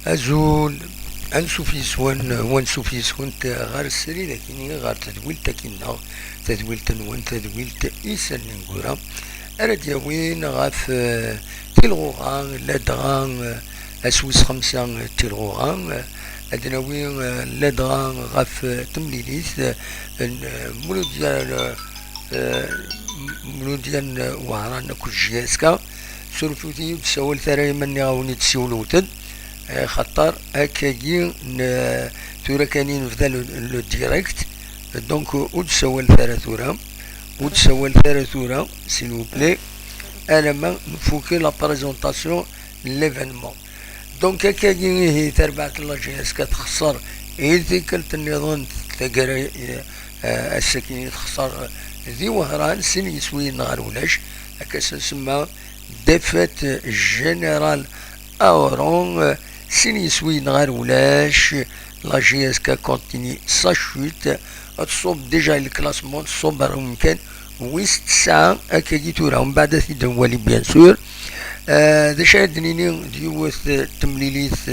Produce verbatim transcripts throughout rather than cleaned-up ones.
Azul, ansuf yes-wen, wansuf yes-went ɣer srid akini, ɣer tedwilt akini-nneɣ, tadwilt-nwen, tadwilt Isallen Ineggura, ara d-yawin ɣef, eh, tilɣuɣa, ladɣa, eh, ass wis xemsa, eh, tilɣuɣa, eh, ad d-nawi, eh, ladɣa ɣef, eh, temlilit, eh, n, eh, Muludya, eh, eh, Muludya n Wehran akked J S K. Surfet-iyi, ur d-ssawal ara, ma nniɣ-awen-id siwlewt-d, eh, xaṭer akkagi n, tura kan i nebda le, le direct, donc ur d-ssawal ara tura, ur d-ssawal ara tura, s'il vous plaît, alamma nfuk la présentation n l'événement. Donc, akkagi ihi, tarbaɛt n la J S K texṣer i tikkelt nniḍen, taggara, eh, ass-agi texṣer di Wehran, sin yiswiyen ɣer ulac, akka s nsemma défaite générale à Oran, eh, sin yiswiyen ɣer ulac, la J S K continue sa chute, ad tṣub déjà le classement, tṣub ar umkan wis tesɛa, akkagi tura, umbeɛd ad t-id-nwali, bien sûr. Eh, d acu ara d-nini, d yiwet, eh, temlilit,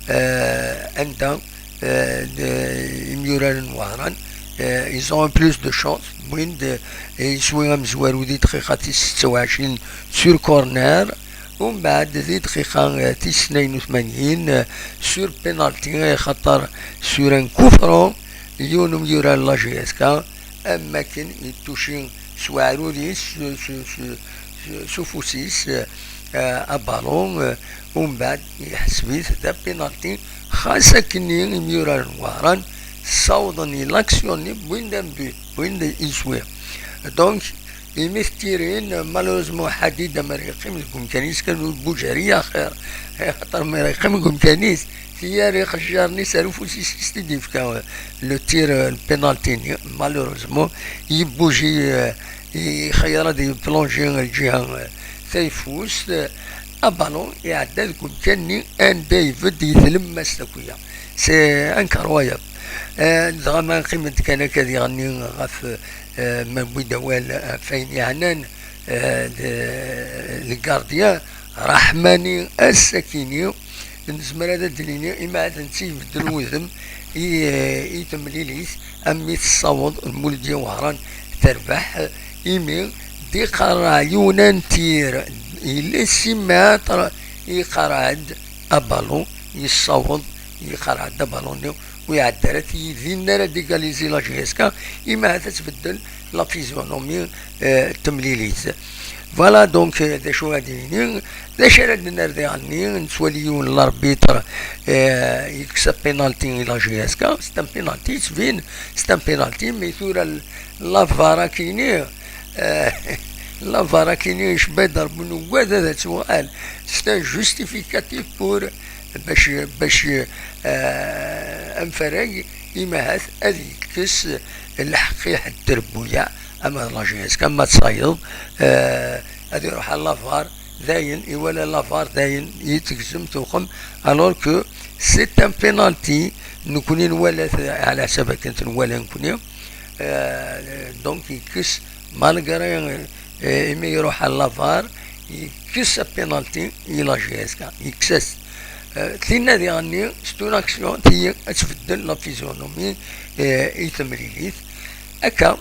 eh, anda, eh, d, imyuraren n Wehran, eh, ils ont eu plus de chance, wwin-d, eh, iswi amezwaru di dqiqa tis setta u ɛecrin sur corner, umbeɛd di dqiqa, eh, tis tnayen u tmanyin, eh, sur penalty, eh, xaṭer sur un coup franc, yiwen umyurar n la J S K, am wakken yettuci s uɛrur-is, s, s, s, s, s ufus-is, eh, abalun, eh, umbeɛd yeḥseb-it d apinalti, xas akkenni imyuraren n Wehran ssawḍen i l'action-nni, wwin-d ambut, wwin-d iswi. Donc, imi tettirin, malheureusement, Ḥadid ma ara yeqqim deg umkan-is kan, ur ibuǧ ara i axir, axaṭer ma ara yeqqim deg umkan-is, tiyar ixejjaren-is ar ufus-is i s-t-id-yefka le tir, le penalti-nni, malheureusement, yebbuji, eh, ixeyyar ad yeplonji lǧiha, eh, tayeffust, eh, abalun iɛedda deg umkan-nni anda ibedd i tlemmast akk-ya. C'est incroyable. Eh, dɣa ma qqimen-d kan akka diɣenni ɣef, eh, ma wwin-d awal ɣef wayen yeɛnan, eh, le, le gardien, Raḥmani, ass-akini, nezmer ad d-nini, imi ad netta ibeddel wudem i, i temlilit, am mi tessaweḍ Lmuludya Wehran terbeḥ, imi d-iqerreɛ yiwen n tir, yella six mètres, iqerreɛ-d abalun, yessaweḍ, iqerreɛ-d abalun-nni, ur iɛedda ara, t-, dinna ara d-égaliser la J S K, imi ad tbeddel la physionomie, eh, temlilit. Voilà, donc, euh, d acu ad d-nini, d acu ara d-nerr diɣenni, nettwali yiwen n l'arbitre, euh, yekkes apénalty i la J S K, c'est un penalty, yettbin, c'est un penalty, mais tura l-, la var akini, euh, la var akini, icba-d Rebbi, nuggad ad tuɣal, c'est un justificatif pour, bac, bac, euh, amfarag, imahat ad yekkes lḥeqq i ḥedd trebbuyaɛ, ama d la J S K, ama d tayeḍ, eh, ad iruḥ ar la var, dayen, iwala la var, dayen, yettegzem, tuqem, alors que c'est un penalty, nekni nwala-t, ɛla ḥsab akken t-nwala nekni, eh, donc yekkes, malgré, eh, imi iruḥ ar la var, yekkes apénalty i la J S K, yekkes-as. Eh, tinna diɣenni, c'est une action, tigi ad tbeddel la physionomie, eh, i temlilit. Akka,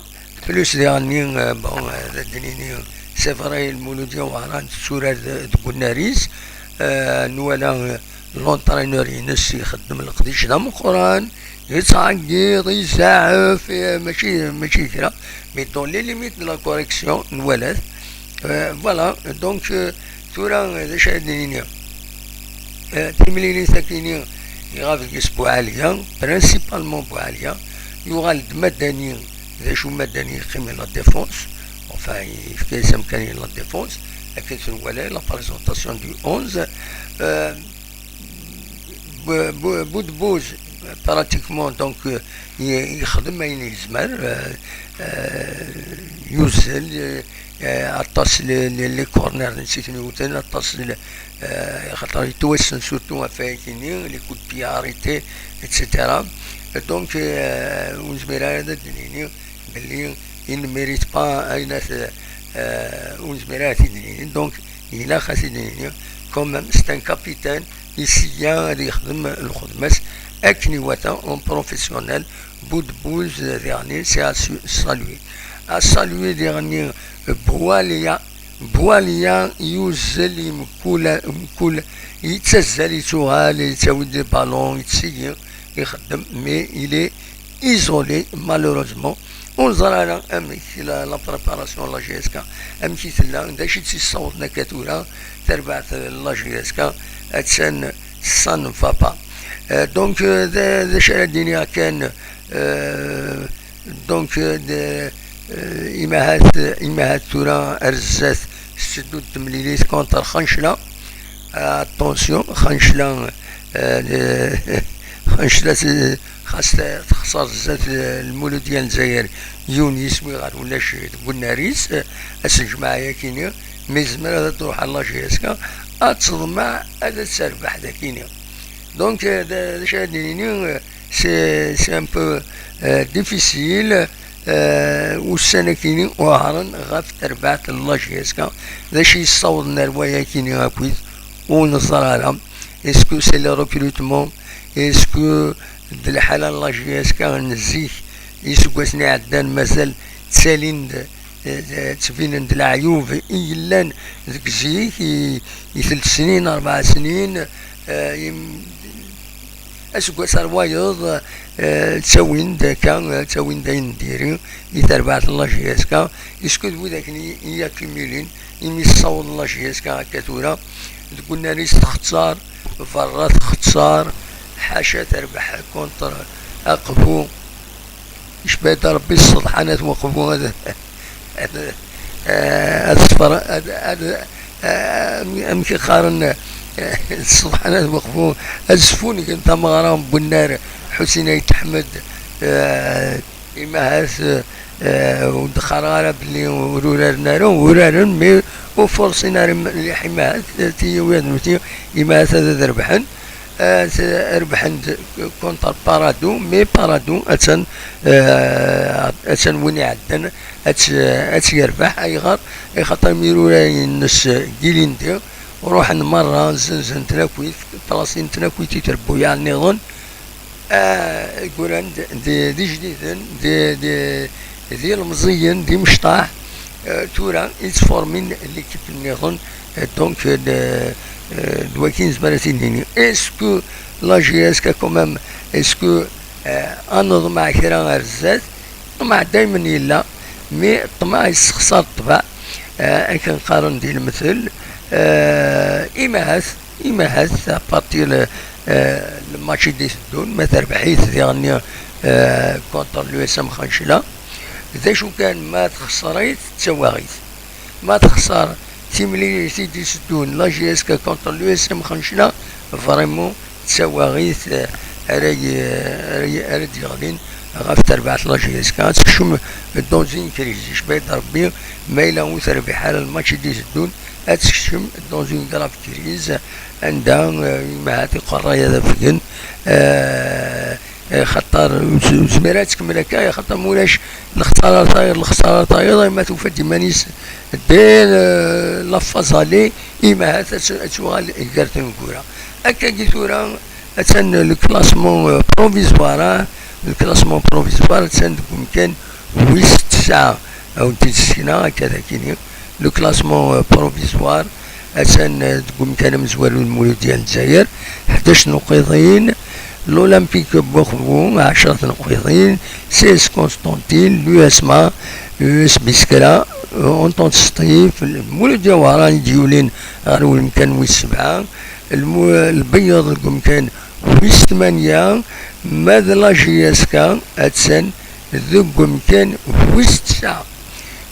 plus diɣenni, eh, bon, eh, d ad d-nini, c'est vrai, Lmuludya Wehran tetturar d-, deg unnar-is, eh, nwala, eh, l'entraîneur-ines ixeddem leqdic d ameqqran, yettɛeggiḍ, izeɛɛef, eh, mačči, mačči kra, mais dans les limites de la correction, nwala-t. Euh, voilà, donc, euh, tura, euh, d acu ara d-nini? Euh, timlilit akini, iɣab deg-s Buɛaliya, principalement Buɛaliya, yuɣal-d Madani, d acu Madani yeqqimen la défense, enfin, yefka-yas amkan i la défense, akken tenwala la présentation du onze, euh, Bu-, Bu-, Boudebouz, pratiquement, donc, euh, i-, yexdem ayen yezmer, euh, euh, yuzzel, euh, euh, aṭas les, les, les corners n sitnuten, aṭas le, euh, xaṭer yettwassen surtout ɣef wayagi-nni, les coups de pied arrêtés, et cetera. Donc, euh, ur nezmir ara ad d-nini belli il ne mérite pas ayen at, euh, ur nezmir ara ad t-id-nini. Donc, ilaq ad t-id-nini. Quand même, c'est un capitaine, yesya ad yexdem lxedma-s akken iwata, un professionnel, bout de bout, diɣen c'est à saluer. À saluer diɣen Boualiya. Boualiya yuzzel i mkul, mkul, yettazzal, yettuɣal, yettawi-d les ballons, yettseyyi, ixeddem, mais il est isolé malheureusement. Ur neẓri ara amek la, la préparation n la J S K, amek i tella, d acu i tt-yessawḍen akka tura terbaɛt n la J S K, attan ça ne va pas. Euh, donc, euh, d, d acu ara d-iniɣ kan, euh, donc, euh, d, euh, imahat, imahat tura ar zdat tetteddu-d temlilit contre Xancla. Attention, Xancla, euh, Xancla, c'est, xas texṣer zdat Lmuludya n Lezzayer yiwen yiswi ɣer ulac deg unnar-is, ass n jmaɛ yakini, mi yezmer ad truḥ ɣer la J S K, ad teḍmeɛ ad terbeḥ dakini. Donc, euh, d, d acu ara d-nini, euh, c'est, c'est un peu, euh, difficile, euh, ussan-akini uɛren ɣef terbaɛt n la J S K. D acu yessawḍen ar wayakini akkit, ur neẓri ara. Est-ce que c'est le recrutement? Est-ce que d lḥala n la J S K n zik, iseggasen iɛeddan mazal ttalin-d, eh, ttbinen-d leɛyub i yellan deg zik, i, i telt snin, rebɛa snin, eh, im-, aseggas ar wayeḍ, eh, ttawin-d akka, ttawin-d ayen n diri i terbaɛt n la J S K, iskud wid akken i, i accumulin, imi tessaweḍ la J S K akka tura, deg unnar-is txeṣṣar, berra txeṣṣar, ḥaca terbeḥ contre Aqbu, icba-d Rebbi sseḍḥanat n Uqbu, ad, ad, ad ṣfer, ad, ad, amek i qqaren, sseḍḥanat n Uqbu, ad sfungen tameɣra n Bunnar Ḥusin Ayt Ḥmed, eh, imahat, eh, ur d-qqareɣ ara belli ur uraren ara, uraren, mi ur furṣin ara mliḥ, imahat, eh, tiyiwi ad nutni, imahat ad, ad rebḥen. Eh, s-, rebḥen-d contre Paradou, mais Paradou attan, eh, attan win iɛeddan ad tt-, ad tt-yerbeḥ. Ayɣer? Axaṭer imyuraren-nnes n yilindi ruḥen merra, zzenzen-ten akkit, ṭlasin-ten akkit i trebbuyaɛ nniḍen. Ah, guran d, d, d ijdiden, d, d, d ilemẓiyen, d imecṭaḥ, eh, tura i ttformin l'équipe nniḍen, eh, donc, eh, d, eh, d wakin nezmer ad t-id-nini. Est-ce que la J S K quand même, est-ce que, eh, ad neḍmeɛ kra ar zdat? Ṭṭmeɛ daymen yella, mais ṭṭmeɛ yessexṣar ṭṭbeɛ, eh, akken qqaren di lemtel, eh, imahat, imahat, à partir le, eh, le match i d-iteddun, ma terbeḥ-it diɣenni, eh, contre l'U S M Xancla. D acu kan, ma texṣer-it, d tawaɣit. Ma texṣer timlilit i d-iteddun la J S K contre l'U S M Xancla, vraiment d tawaɣit, eh, ara y-, ara y-, ara d-yeɣlin ɣef terbaɛt la J S K. Ad tekcem dans une crise. Icba-d Rebbi, ma yella ur terbiḥ ara lmatch i d-iteddun, ad tekcem dans une grave crise, anda, eh, imahat iqerray ad afgen, eh, eh, xaṭer ur t-, ur tezmir ad tkemmel akka, xaṭer ma ulac lexsara tayeḍ, lexsara tayeḍ, ma tufa-d iman-is dès, eh, la phase aller, imahat ad t-, ad tuɣal gar tneggura. Akkagi tura, attan le classement, eh, provisoire, ah, le classement provisoire, attan deg umkan wis tesɛa, ad wen-t-id-ssekneɣ akka d akini. Le classement, eh, provisoire, attan, eh, deg umkan amezwaru n Lmuludya n Lezzayer, ḥdac nuqiḍin, l'Olympique Bourboon, ɛecra nuqiḍin, C S Constantine, l'U S M A, U S Biskra, eh, Entente Sṭif, Lmuludya Wehran i d-yulin ɣer umkan wis sebɛa, Lmu-, Lbeyyeḍ deg umkan wis tmanya, ma d la J S K attan deg umkan wis tesɛa.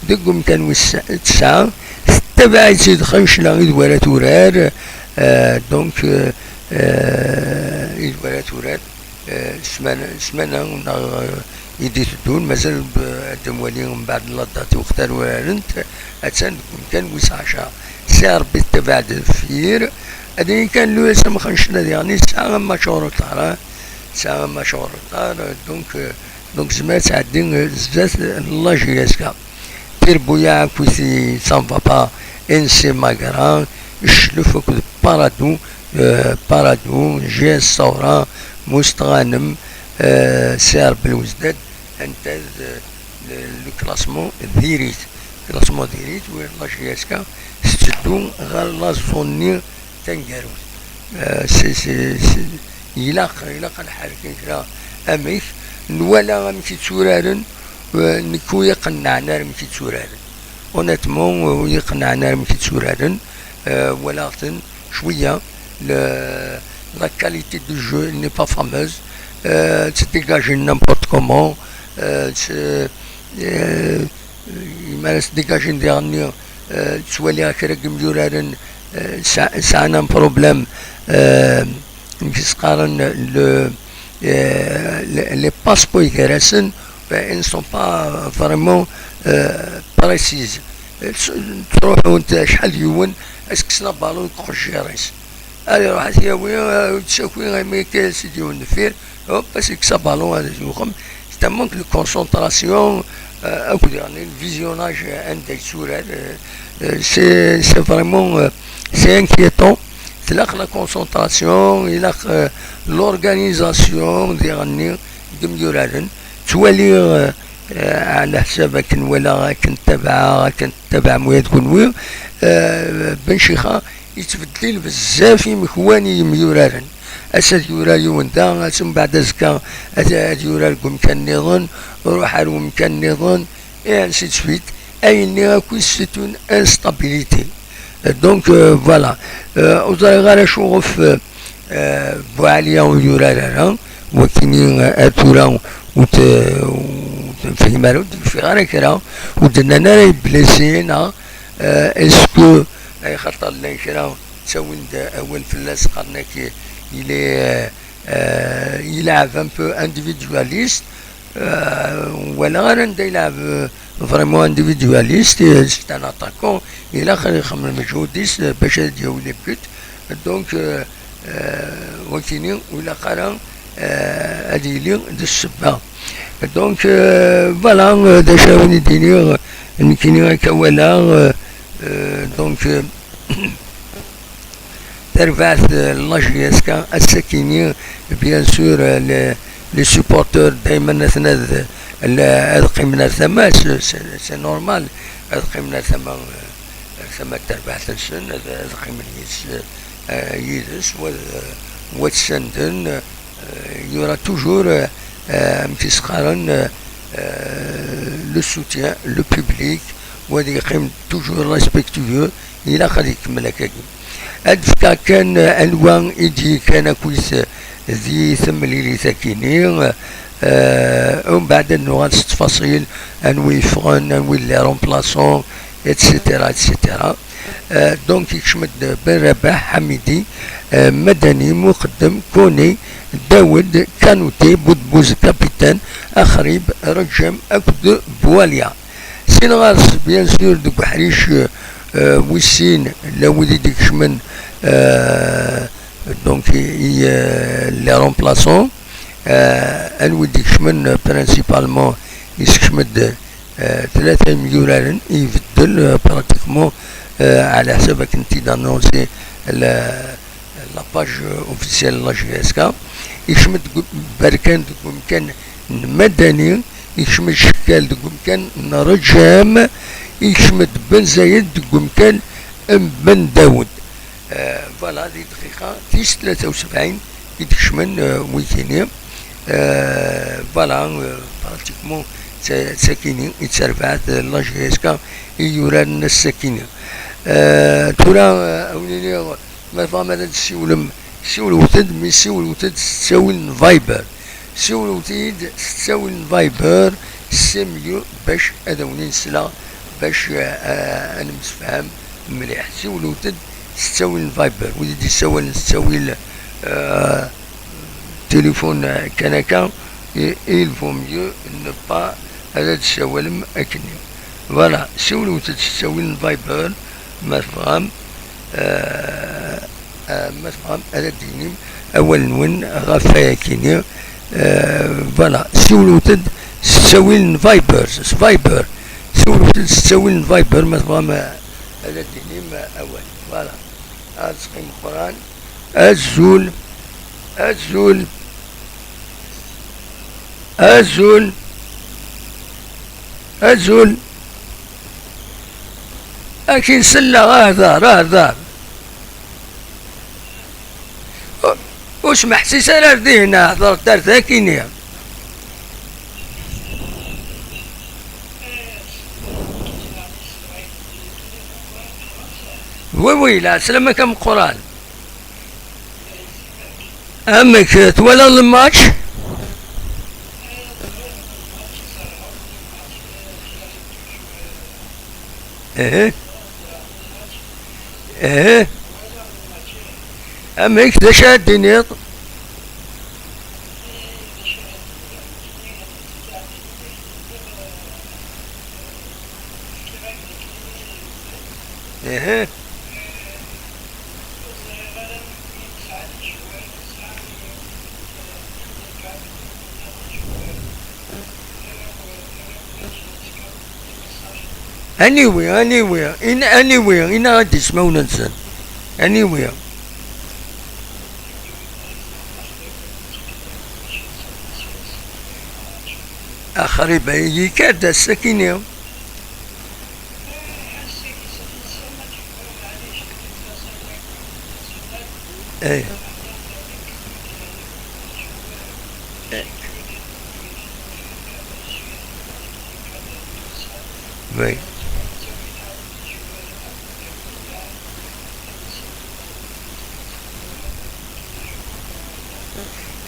Deg umkan wis tesɛa, tettabaɛ-itt-id Xancla i d wara turar, eh, donc, eh, eh, i d wara turar, eh, ssmana, ssmana neɣ, eh, i d-iteddun, mazal b-, ad d-nwali mbeɛd la date i waqt ara urarent, attan deg umkan wis ɛecra. Si Rebbi tettabaɛ-d deffir, ad yini kan l'U S M Xancla diɣen tesɛa match en retard, eh, tesɛa match en retard, eh, donc, eh, donc tezmer ad tɛeddi, eh, zdat n la J S K. Tirbuyaɛ akkit i ça ne va pas, N C Magra, Ccluf akked Parado, euh, Parado, J S Saura, Mustɣanem, euh, Si Rebbi Lwezdad, anta d, euh, le, le classement diri-t, classement diri-t, wi la J S K tetteddu ɣer la zone-nni taneggarut. Euh, c'est, c'est, c'est, ilaq, ilaq ad lḥal kan kra amek, nwala amek i tturaren, euh, nekk ur yi-qennɛen ara amek i tturaren. Honnêtement, euh, ur yi-qennɛen ara amek i tturaren. Euh, walaɣ-ten cwiya. Le, la qualité du jeu n'est pas fameuse. Euh, ttdegajen n'importe comment. Euh, tt-, euh, mi ara ttdegajen diɣenni, euh, ttwaliɣ kra n yimyuraren, euh, sɛ-, sɛan un problème, euh, amek i s-qqaren, le, euh, les, les passes n waygarasen, ben, elles ne sont pas vraiment, euh, précises. Ttruḥunt acḥal d yiwen, ad s-kksen abalun deg uqejjir-is. Ad iruḥ ad t-yawi, ad t-yaki, imi akka s-d yiwen deffir, hop, ad s-ikkes abalun, ad t-yuxem. C'est un manque de concentration, euh, akked, yeɛni, le visionnage, euh, anda yetturar, euh, euh, c'est, c'est vraiment, euh, c'est inquiétant. Tlaq la concentration, ilaq, euh, l'organisation diɣenni deg yimyuraren. Ttwaliɣ, euh, euh, ɛla ḥsab akken walaɣ, akken ttabaɛeɣ, akken ttabaɛem ula d kenwi, euh, Ben Chixa yettbeddil bezzaf imekwan i yimyuraren. Ass-a ad yurar yiwen da, ass mbeɛd azekka ad, ad yurar deg umkan nniḍen, ruḥ ar umkan nniḍen, et ainsi de suite. Ayenni akk c'est une instabilité. Donc, euh, voilà. Euh, ur ẓriɣ ara acu ɣef, euh, euh, Buɛaliya ur yurar ara, wakini, euh, ar tura ur t-, ur t-nefhim ara, ur d-nfiɣ ara kra, ur d-nnan ara yeblesi neɣ, euh, est-ce que, ay xaṭer llan kra ttawin-d awal fell-as, qqaren-ak il est, euh, euh, il est un peu individualiste. Euh, walaɣ ara anda yelɛeb, euh, vraiment individualiste, euh, c'est un attaquant, ilaq ad ixemmem lmeǧhud-is, euh, bac ad d-yawi les buts. Donc, euh, euh, wakini ur ilaq ara, euh, ad yili d ssebba. Donc, euh, voilà, euh, d acu ara wen-d-iniɣ, nekkini akka walaɣ, euh, euh, donc, euh, tarbaɛt, euh, n la J S K, ass-akini, bien sûr, euh, les, les supporters dayman aten ad, ad qqimen ar tama, c'est, c'est, c'est normal, ad qqimen ar tama, euh, ar tama n terbaɛt-nsen, ad, ad qqimen yid-s, euh, yid-s, wa, wa t-sanden, euh, il y aura toujours, euh, euh, amek i s-qqaren, euh, euh, le soutien, le public, wa ad yeqqim toujours respectueux, ilaq ad ikemmel akkagi. Ad d-fkeɣ kan, euh, anwa i d-yekkan akkit di temlilit-akini, euh, umbeɛd ad nuɣal s ttfaṣil, anwi yeffɣen, anwi les remplaçants, et cetera, et cetera. Euh, donc, ikcem-d Ben Rabaḥ, Ḥamidi, euh, Madani, Muqeddem, Kone, Dawed, Kanute, Budbuz, Capitaine, Axrib, Reǧem akked Bualya. Sin ɣer-s, bien sûr, deg uḥric, euh, wis sin, llan wid i d-ikecmen, euh, donc, i, i, euh, les remplaçants, euh, anwi d-ikecmen, euh, principalement, isekcem-d, euh, tlata imyuraren i ibeddel, euh, pratiquement, euh, ɛla ḥsab akken t-id-annonsi la, la page, euh, officielle n la J S K. Ikcem-d deg u-, Berkan deg umkan n Madani, ikcem-d Cekkal deg umkan n Reǧam, ikcem-d Ben Zayed deg umkan n Ben Dawed. Euh, voilà, di dqiqa tis tlata u sebɛin i d-kecmen, euh, wigini. Euh, voilà, euh, pratiquement, d ta-, d takini i d tarbaɛt, euh, n la J S K i yuraren ass-akini. Euh, tura, euh, a wen-iniɣ, ma tebɣam ad d-tessiwlem, siwlewt-d, mi siwlewt-d s ttawil n Viber. Siwlewt-iyi-d s ttawil n Viber, c'est mieux, bac ad awen-in-sleɣ, bac, euh, ad nemsefham mliḥ. Siwlewt-d s ttawil n Viber. Wid i d-yessawalen s ttawil, euh, téléphone, euh, kan akka, i, il vaut mieux ne pas ad d-tessawalem akkenni. Voilà, siwlewt-d s ttawil n Viber, ma tebɣam, euh, euh, ma tebɣam ad d-tinim awal-nwen ɣef wayakini. Euh, voilà, siwlewt-d s ttawil n Viber, s Viber. Siwlewt-d s ttawil n Viber, ma tebɣam, euh, ad d-tinim, euh, awal. Voilà. Azul. Azul. Azul. Azul. Akin selleɣ, ah, dar, ah, dar. Ur, ur smeḥsis ara ar dihin, ah, hḍret ar dakini. Oui, oui, lɛeslama-k ameqqran. Amek, twalaḍ lmatch? Ih. Ih. Amek, d acu ara d-tiniḍ? Ih. Aniwi, aniwi, in, aniwi, inaɣ-d ismawen-nsen. Aniwi. Axrib, yekka-d ass-akini. Eh. Eh. Oui.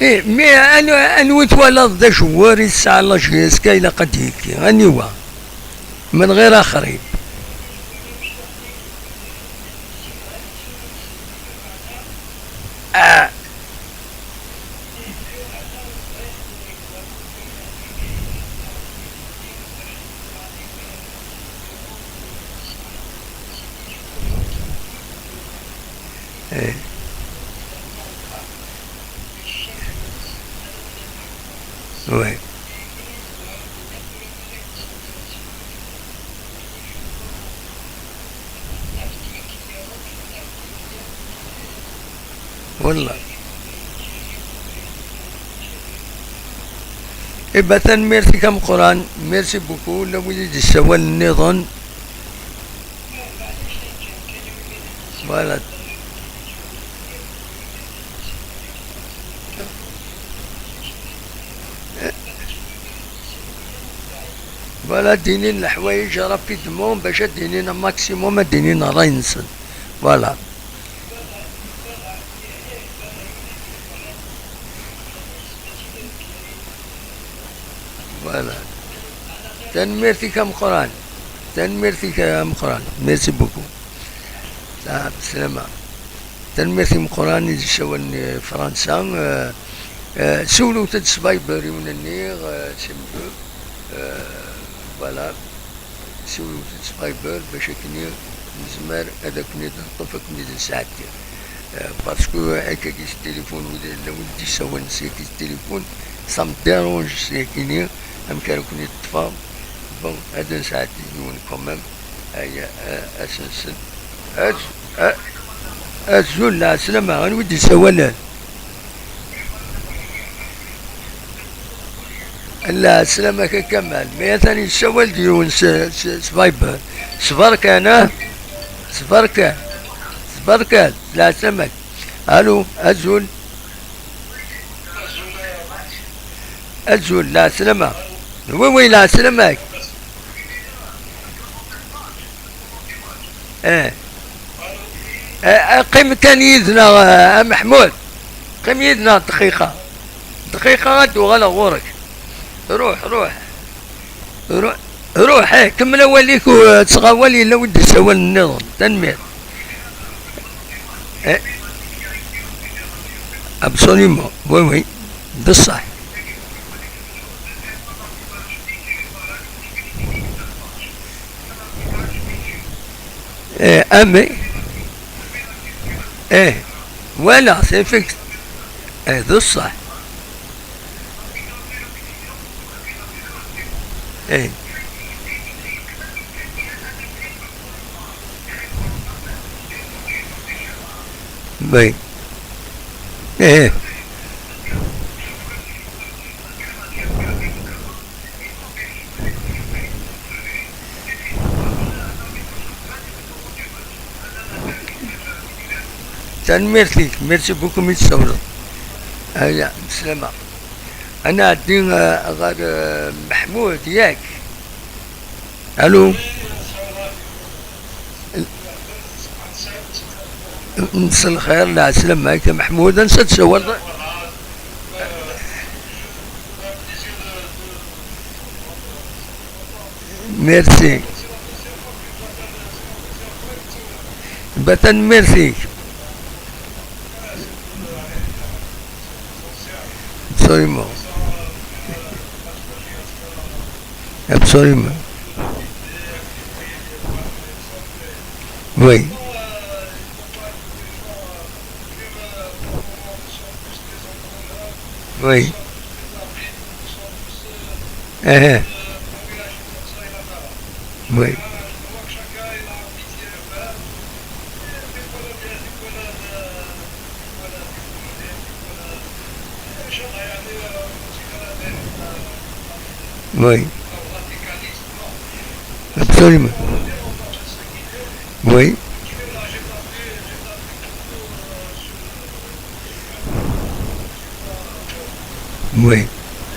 Eh, mais anwa, anwa twalaḍ d ajewwar i tesɛa la J S K ilaq ad d-yekki? Aniwa? من غير آخرين. آه. إيه. Oui. Wallah. Iba, tanemmirt-ik ameqqran. Merci beaucoup. La wid i d-issawalen nniḍen. Voilà. Voilà, ad d-inin leḥwayeǧ rapidement bac ad d-inin maximum, ad d-inin ṛṛay-nsen. Voilà. Voilà. Tanemmirt-ik ameqqran. Tanemmirt-ik ameqqran. Merci beaucoup. Ah, bslama. Tanemmirt i Meqqran i d-issawalen i Fransa. Eh, eh, siwlet-d s Viber i wen-nniɣ, eh, si mdu. Eh, voilà. Siwlet-d s Viber bac akken nezmer ad aken-id-neṭṭef, ad ken-id-nesɛeddi. Eh, parce que akkagi s téléphone, wid, la wid d-issawalen syagi s téléphone, ça me dérange syagini, amek ara ken-id-ṭṭfeɣ. Bon, ad nesɛeddi yiwen quand même. Aya, a-, asensen. Az-, a-, azul, lɛeslama, anwa i d-yessawalen? Lɛeslama-k a Kamal, mi atan yessawal-d yiwen s, s, s Viber. Ṣber kan, ah? Ṣber kan. Ṣber kan, lɛeslama-k. Alo, azul. Azul, lɛeslama. Oui, oui, lɛeslama-k. Eh. Eh, eh, qqim kan yid-neɣ, eh, a Meḥmud. Qqim yid-neɣ dqiqa. Dqiqa ad d-uɣaleɣ ɣur-k. Ruḥ, ruḥ. Ruḥ, ruḥ, eh, kemmel awal-ik u, eh, ttɣawal, yella wi d-issawalen nniḍen. Tanemmirt. Eh. Absolument. Oui, oui. D ṣṣeḥ. Eh, ami. Eh, voilà, c'est fixe. Eh, d ṣṣeḥ. Eh. Oui. Eh. Tanemmirt-ik, merci beaucoup mi tsawleḍ. Aya, bslama. Ad nɛeddi, eh, ɣer, eh, Meḥmud, yak? Allô? Mselxir, lɛeslama-k a Meḥmud, ansa d-tsawaleḍ? Merci. Ba tanemmirt-ik. Absolument. Absolument. Oui. Oui. Eh, eh. Oui. Oui. Absolument. Oui. Oui.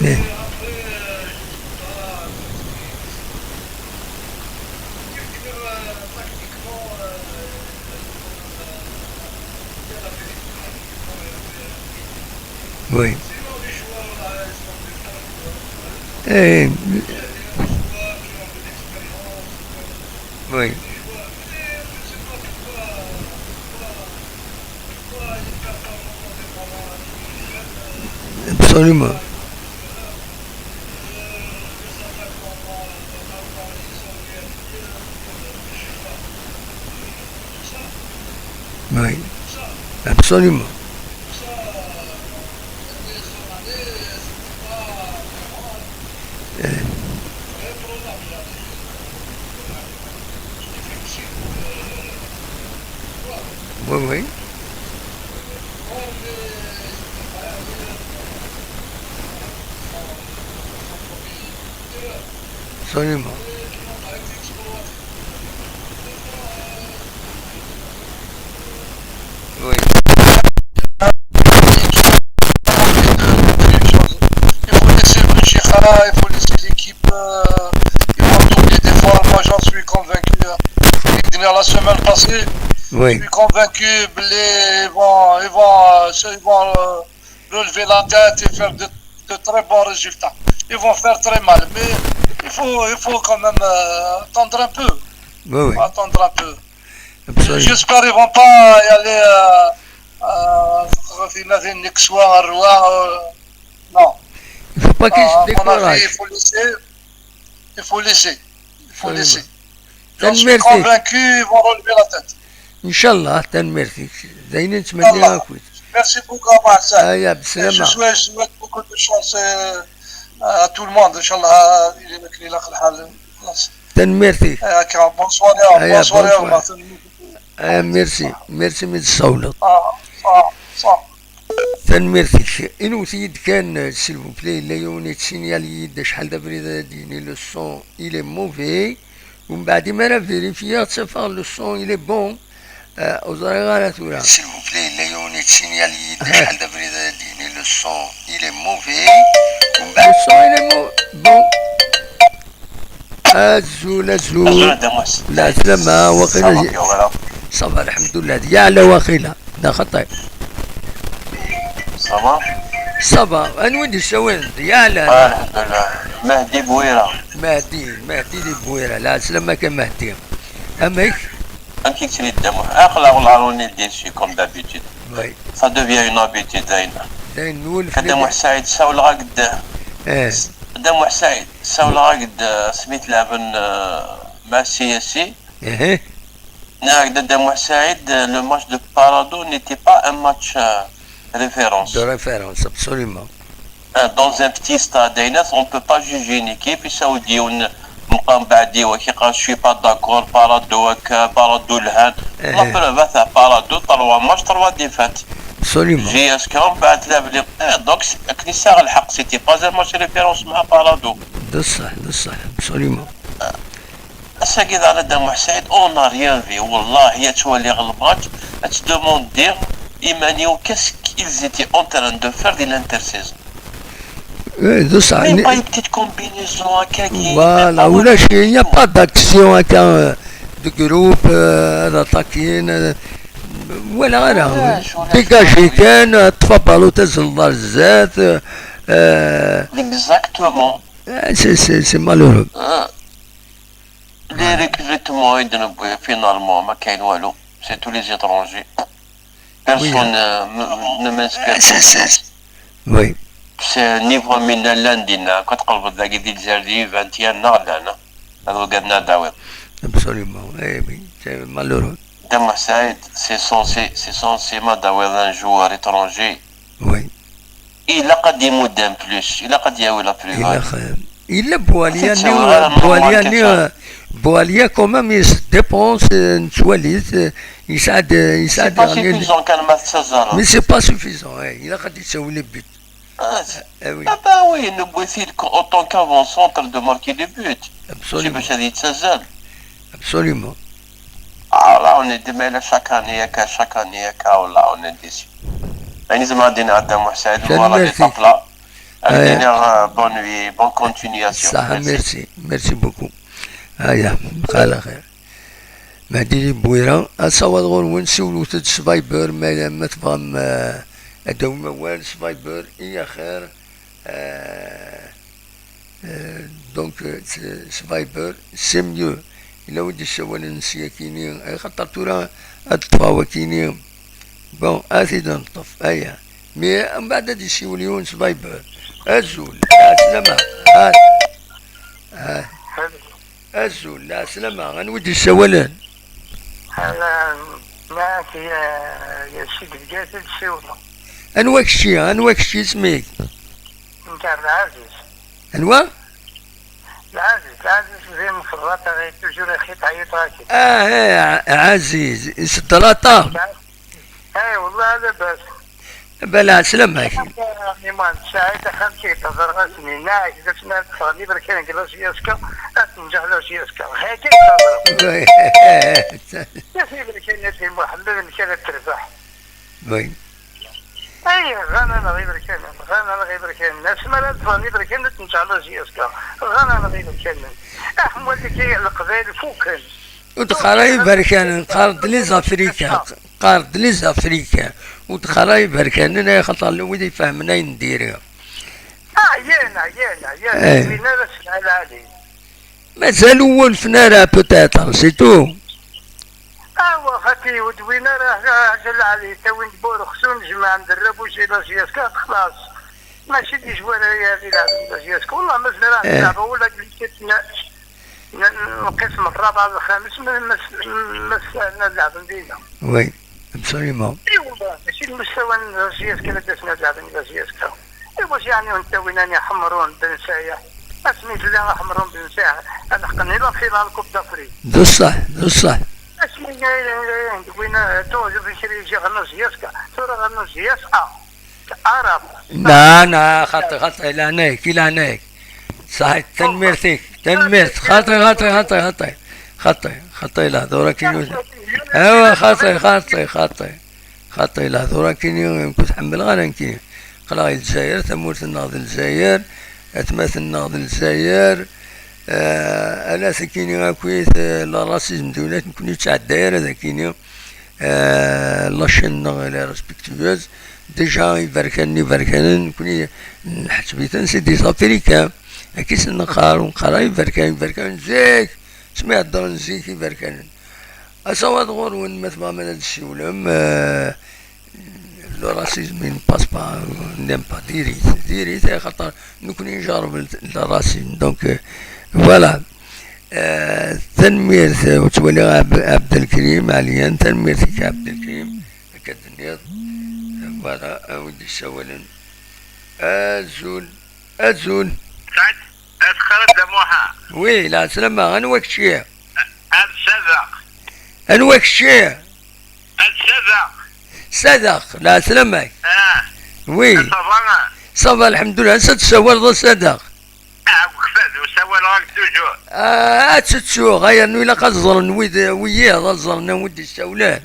Eh. Oui. Eh, oui. Absolument. Oui. Absolument. Eh. Oui, oui. Absolument. Oui. Il faut laisser le Bouchikha, il faut laisser l'équipe, euh, ils vont tourner des fois. Moi, j'en suis convaincu, hein. Je l'ai dit la semaine passée, oui, je suis convaincu, ils vont, ils vont, euh, ils vont, euh, relever la tête et faire de, de très bons résultats. Ils vont faire très mal, mais il faut, il faut quand même, euh, attendre un peu. Oui, oui. Attendre un peu. Absolument. J'espère qu'ils vont pas y aller, euh, euh, في نادي النكسوة، الرواء, euh, non. Il faut pas qu'ils se découragent. À mon avis, il faut laisser. Il faut laisser. Il faut laisser. Absolument. J'en suis convaincu, ils vont relever la tête. إن شاء الله، tanemmirt-ik. D ayen i nettmenni akk. Merci beaucoup, Abu Hassan. Aya, bslama. Je souhaite, je souhaite beaucoup de chance, euh, à tout le monde, إن شاء الله, إلى ما كان إلى آخر الحال. Tanemmirt-ik. Aya, bonsoir, bonsoir, bonsoir. Aya, merci. Merci mi d-tsawleḍ. Tanemmirt-ik. Inwet-iyi-d kan, s'il vous plaît, yella yiwen yettsinyal-iyi-d acḥal d abrid ara d-yini le son, il est mauvais. Umbeɛd imi ara vérifier, ttafeɣ le son, il est bon. Euh, ur ẓriɣ ara tura. S'il vous plaît, yella yiwen yettsinyal-iyi-d acḥal d abrid ara d-yini le son, il est mauvais. Umbeɛd le son, il est mau-, bon. Azul, azul. Azul a Dda Muḥ. Lɛeslama, waqila. Ça va, lḥemdullah. D Yaɛla waqila. D axaṭi. Ça va? Ça va. Anwa i d-yessawalen? D Yaɛla. Ah, lḥemdullah. Mahdi Bouira. Mahdi, Mahdi di Bouira. Lɛeslama-k a Mahdi. Amek? Amek i k-ttili Dda Muḥ? Aql-aɣ la on est déçu comme d'habitude. Oui. Ça devient une habitude, dayen. Dayen, nwulef. Dda Muḥ Saɛid, ssawleɣ-ak-d. Eh. Dda Muḥ Saɛid, ssawleɣ-ak-d, euh, asmi tleɛben, euh, ma C S C. Eh. Nniɣ-ak-d, Dda Muḥ Saɛid, euh, le match de Paradou n'était pas un match, euh, référence. De référence, absolument. Euh, dans un petit stade, ayen, on peut pas juger une équipe, yessawel-d yiwen, Mqam Beɛdi wa k-iqqar je suis pas d'accord, Parado akka, Parado lhan. La preuve, ata Parado trois matchs, trois défaites. Absolument. J S K, mbaɛd la vli. Eh, donc, akken i sɛiɣ lḥeqq, c'était pas un match référence مع Parado. D ṣṣeḥ, d ṣṣeḥ, absolument. Ass-agi daɣen a Dda Muḥ Saɛid, on n'a rien vu. Wallahi, ad twaliɣ lmatch, ad tdemandiḍ iman-iw qu'est-ce qu'ils étaient en train de faire di l'intersaison. Eh, d ṣṣeḥ. Même pas une petite combinaison, akkagi. Voilà, ulac, il n'y a pas d'action, akka, euh, de groupe, euh, ad attaquin, euh, walaɣ ara. Dégagé kan, euh, ṭṭef abalun, tazleḍ ar zdat, euh, euh, exactement. Eh, c'est, c'est, c'est malheureux. Les recrutements i d-newwi, finalement, ma kayen walu. C'est tous les étrangers. Personne, euh, ne, ne m'inscrit. Oui. C'est niveau min llan dinna, ad tqelbeḍ dagi di Lezzayer di vingt et un neɣ llan, ad ugaden ad d-awiḍ. Absolument, eh oui, c'est malheureux. Dda Muḥ Saɛid, c'est censé, c'est censé ma d-awiḍ un joueur étranger. Oui. Ilaq ad d-imudd un plus, ilaq ad d-yawi la plus-value. Ilaq, eh, yella Boualiya-nni, Boualiya-nni, eh, Boualiya quand même, il se dépense, eh, nettwali-t, eh, yesɛa-d, eh, yesɛa-d. C'est pas suffisant kan ma tettazzaleḍ. Mais c'est pas suffisant, eh, ilaq ad d-yettawi les buts. Ah, c'est, ah oui. Ah bah oui, newwi-t-id autant qu'avant-centre de marquer des buts. Absolument. Mačči bac ad yettazzal. Absolument. Ah, là, on est de mal chaque année, akka, chaque année, akka, oh là, on est déçu. Ayen i zemreɣ ad d-iniɣ a Dda Muḥ Saɛid, le moral est à plat. Ad d-iniɣ, euh, bonne nuit, bonne continuation. Merci. Merci beaucoup. Aya, xala xir. Mehdi di Bwira, asawaḍ ɣur-wen, siwlet-d s Viber, ma, ma tebɣam, euh, ad d-tawim awal s Viber, i axir, euh, Euh, donc, euh, s, s Viber, c'est mieux. Yella wi d-issawalen s yakini, axaṭer tura ad ṭṭfeɣ wakini. Bon, ad t-id-neṭṭef, aya. Mais, mbeɛd ad isiwel yiwen s Viber. Azul, ɛeslama. Ah, ah. Azul, ɛeslama. Anwa i d-issawalen? Ala, ma, ya, ya Sidi Bgayet i d-ssiwleɣ. Anwa kečči? Anwa kečči isem-ik? Nekk Ɛebdelɛaziz. Anwa? Ɛaziz, Ɛaziz, di Mferrata, toujours ixi tɛeyyiḍ ɣakin. Ah, eh, Ɛaziz, isedder aṭa. Eh, wallah, labas. Bala, ɛeslama-k. Iman, Saɛid, axxam-k, tehder ɣas-nni, naɛek, d asmi ara teffɣen iberkan deg la J S K, ad tenǧeḥ la J S K. Haki, tehder. Yes, iberkan, yes, Muḥemmed, nekk ara terbeḥ. Oui. Ay, ɣan-aneɣ iberkanen, ɣan-aneɣ iberkanen. Asmi ara d-ffɣen iberkanen, ad ten-ǧǧeɣ la J S K. Ɣan-aneɣ iberkanen. Aḥemmel-ik, Leqbayel fuken. Ur d-qqar ara iberkanen, qqar-d les Africains. Qqar-d les Africains. Ur d-qqar ara iberkanen, ay axaṭer llan wid ifehmen ayen n diri. Ah, ɛyan, ɛyan, ɛyan. Eh. Win ara s lɛali. Mazal ur wulfen ara, peut-être, c'est tout. Awa, xati, ur d-win ara, a, a, a lɛali, ttawin-d Burexsun, jemɛen-d rrabuj i la J S K, xlaṣ. Mačči d ijwar ara yar di leɛben la J S K. Wallah, ma zmireɣ ad leɛbeɣ ula deg lkit n, n, n lqism rrabeɛ d lxamis, ma, ma, ma ssaɛden ad leɛben dinna. Oui, absolument. I wallah, mačči d mustawa n la J S K ara d-asen ad leɛben la J S K. Iwacu yeɛni ur nettawin ani Ḥemrun Ben Saɛid? Asmi tella Ḥemrun Ben Saɛid, ad ḥeqqen ila final Coupe d'Afrique. D ṣṣeḥ, d ṣṣeḥ. Asmi deg win, eh, tuɣ di kra ijiɣ ɣer J S K, tura ɣer J S A. Arab. Na, na, xaṭi, xaṭi, i leɛnaya-k, i leɛnaya-k. Ṣaḥit, tanemmirt-ik, tanemmirt. Xaṭi, xaṭi, xaṭi, xaṭi. Xaṭi, xaṭi, lehdur akkin. Awa, xaṭi, xaṭi, xaṭi. Xaṭi, lehdur akkin, ur tḥemmleɣ ara nekkini. Aql-aɣ i Lezzayer, tamurt-nneɣ d Lezzayer, atmaten-nneɣ d Lezzayer. Eh, ala sakini akkit, eh, le racisme d winat, nekkni ur yettɛedday ara dakini. Eh, la chaîne-nneɣ elle est respectueuse. Déjà, iberkanen, iberkanen, nekkni nḥetteb-iten, c'est des Africains. Akka i sen-neqqar, ur neqqar ara iberkanen, iberkanen zik, asmi heddren zik iberkanen. Asawaḍ ɣur-wen, ma tebɣam ad d-ssiwlem, euh, le racisme, il ne passe pas, on n'aime pas, diri-t, diri-t, axaṭer nekkni njerreb le, le racisme. Donc, euh, voilà. Euh, tanemmirt, euh, ur ttwaliɣ Ab-, Abdelkrim, Alian, tanemmirt-ik a Abdelkrim, akka d-tenniḍ. Voilà, a wid yessawalen. Azul, azul. Saɛid? Asxer a Dda Muḥa. Oui, lɛeslama, anwa kečči? Ad Sadeq. Anwa kečči? Ad Sadeq. Sadeq, lɛeslama-k. Ah. Oui. Ça va? Ça va, lḥemdullah. Ansa d-tessawaleḍ a Sadeq? Ah, ukfad, ur ssawaleɣ-ak toujours. Ah, ad tettuɣ, ay rnu ilaq ad ẓren wid, wiyiḍ, ad ẓren anwa d-issawlen.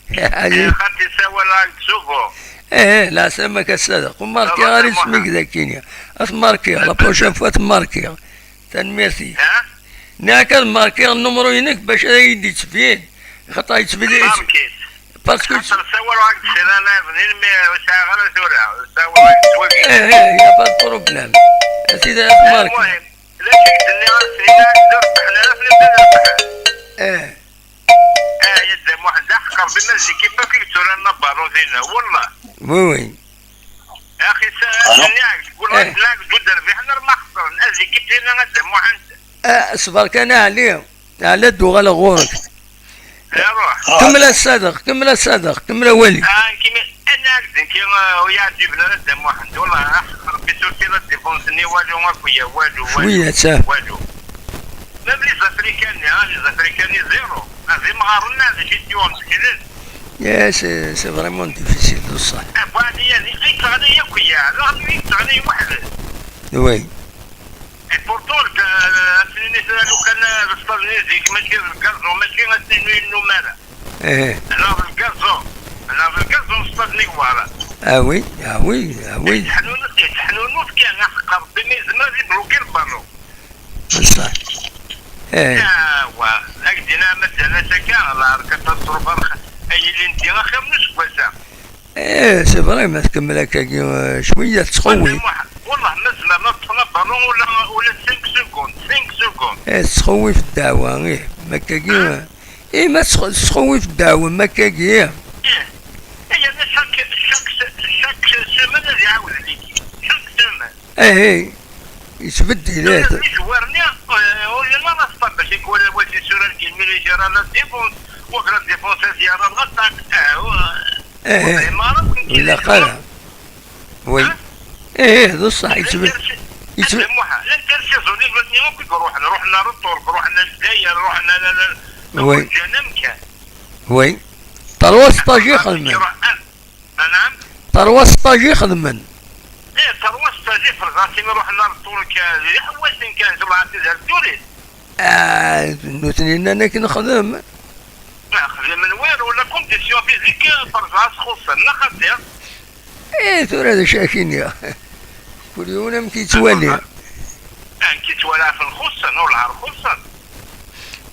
Eh, xaṭi ssawaleɣ-ak souvent. Eh, lɛeslama-k a Sadeq. Ur markiɣ ara isem-ik dagi-ni. Ad t-markiɣ, la prochaine fois ad t-markiɣ. Tanemmirt-ik. Ha? Nniɣ-ak ad markiɣ nnumru-inek bac ad iyi-d-yettbin. Xaṭer yettbin. Markit. Parce que xaṭer ssawaleɣ-ak-d sira niḍen, mi ur sɛiɣ ara tura. Ssawaleɣ-ak-d s wagi. Eh, eh, y a pas de problème. A sidi, ad markiɣ. Almuhim, d acu i k-d-nniɣ ass-nni, ad d-rebḥen ara, ad d-rebḥen. Eh. Ah, ya Dda Muḥend, aḥeqq Rebbi, ma d l'équipe akk i yetturan abalu dinna, wallah. Oui, oui. Axi, s-, ass-nni, ɛegg-d, wallah, eh, ass-nni, ɛegg-d ur d-rbiḥen ara ma xeṣren. Ad l'équipe dinna, a Dda Muḥend. Ah, ṣber kan a Ɛli. Ɛli, ad d-uɣaleɣ ɣur-k. Iruḥ. Kemmel a Sadeq, kemmel a Sadeq, kemmel awali. Ah, nekki mi-, ana ɛegg-d nekki, ah, ur yi-ɛǧiben ara Dda Muḥend. Wallah, aḥeqq Rebbi, surtout la défense-nni, walu akk, ya walu, walu, cwiya, ta. Walu. Même les Africains, hein, les Africains, zéro. Ah, d imɣaren, ah, d acu i t-yuɣen seg lel? Yeah, c'est, c'est vraiment difficile, d ṣṣeḥ. Ah, bu ɛli, yettɣlay akk, ya, d aɣenwi yettɣlay weḥd-s. Oui. Et pourtant, le ga-, ass-nni tura lukan, ah, leṣṭad-nni zik, mačči d lgaẓu, mačči ass-nni ur yennum ara. Eh. Neɣ d lgaẓu, neɣ d lgaẓu leṣṭad-nni yewɛer. Ah oui, ah oui, ah oui. Yettḥnun-, yettḥnunut kan, aḥeqq Rebbi ma yezmer ad ibluki lbalu. Bṣeḥ. Eh. Awa, ad k-d-iniɣ ma d ass-aka, lɛerkat ad trubar, ay ilindi axir n useggas-a. Eh, c'est vrai, ma tkemmel akkagi, eh, cwiya tettxewwif. Wallah, ma zemren ad ṭṭfen abalu ula, ula cinq secondes, cinq secondes. Eh, tettxewwif ddeɛwa, ih, ma akkagi, eh, ih, ma tettx-, tettxewwif ddeɛwa, ma akkagi. Ih, eh, yerna chaque, chaque, chaque semaine ad iɛawed liki. Chaque semaine. Eh, eh, yettbeddil, eh. Tura d izwar-nni, eh, ur yelli ara ṣṣab bac i kwala wati sura n yilmiri jar à la défense, wa la défense ad yerr l'attaque. Eh, wa-, eh, ur fhimeɣ ara akken ilaq ara. Oui. Ha? Eh, eh, d ṣṣeḥ, yettbe-, yettbe-, l'intersaison-nni akk i iruḥen, ruḥen ar Ṭṭurk, ruḥen ar Lezzayer, ruḥen ar, ar, oui, ǧǧan amkan. Oui. Terwa stage i xedmen. Anɛam? Terwa stage i xedmen. Eh, terwa stage i xedmen, imi ruḥen ar Ṭṭurk, d iḥewwasen kan, ǧemɛen-t-id ar Turis. Ah, nutni nnan akken xdem. Ah, xedmen win, wala condition physique, terẓa-s xuṣṣen, neɣ xaṭi? Eh, tura d acu ara k-iniɣ? Kul yiwen amek yettwali. Amek yettwali ɣef lxuṣṣen, ur lɛar xuṣṣen.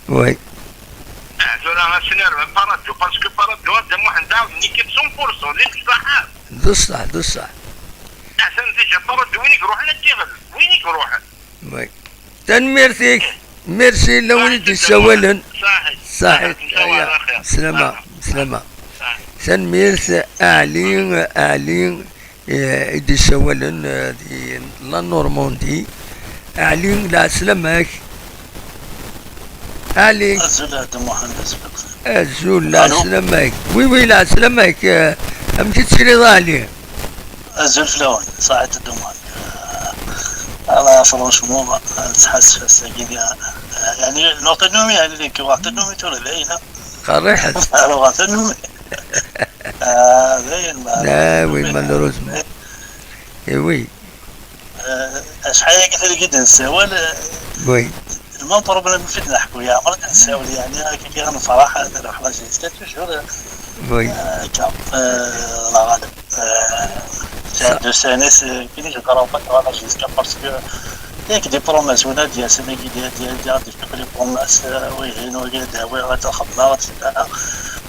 Oui. Ah, tura ass-nni rban Paradou, parce que Paradou, a Dda Muḥend, ɛawden équipe cent pour cent, d imecṭaḥ. D ṣṣeḥ, d ṣṣeḥ. Atan déjà Paradou, win i iruḥen ad t-iɣleb, win i iruḥen. Oui. Tanemmirt-ik. Merci, la win i d-yessawalen. Saḥit. Saḥit. Aya. Slama, slama. Tanemmirt, Ɛli, Ɛli, eh, i d-yessawalen, eh, di la Normandie. Ɛli, lɛeslama-k. Ɛli. Azul a Dda Muḥend, azul. Azul, lɛeslama-k. Oui, oui, lɛeslama-k. Eh, amek i tettiliḍ a Ɛli? Azul fell-awen, saɛid ddumar. Ala, franchement, nettḥasef ass-agi, yeɛni, nuɣ tannumi, yeɛni, deg, nuɣ tannumi tura, d ayen, qerriḥet. Nuɣ tannumi. Ah, d ayen, ma, ah, oui, malheureusement. Eh oui. Eh, acḥal-agi tirga i d-nessawal, eh, oui. Le même problème fi d-neḥku, yeɛmer ad nessawel, yeɛni, akka, akka, nefreḥ, ad nruḥ la jusqu'à toujours, oui. Eh, akka, eh, la ɣaleb. Eh, ça, deux années, c'est fini, je ne comprends pas, voilà, jusqu'à parce que, yak, des promesses, on a dit, c'est des, des, des, des, des, des promesses, eh, wihin, wagi, d awi, ad xedmeɣ, et cetera.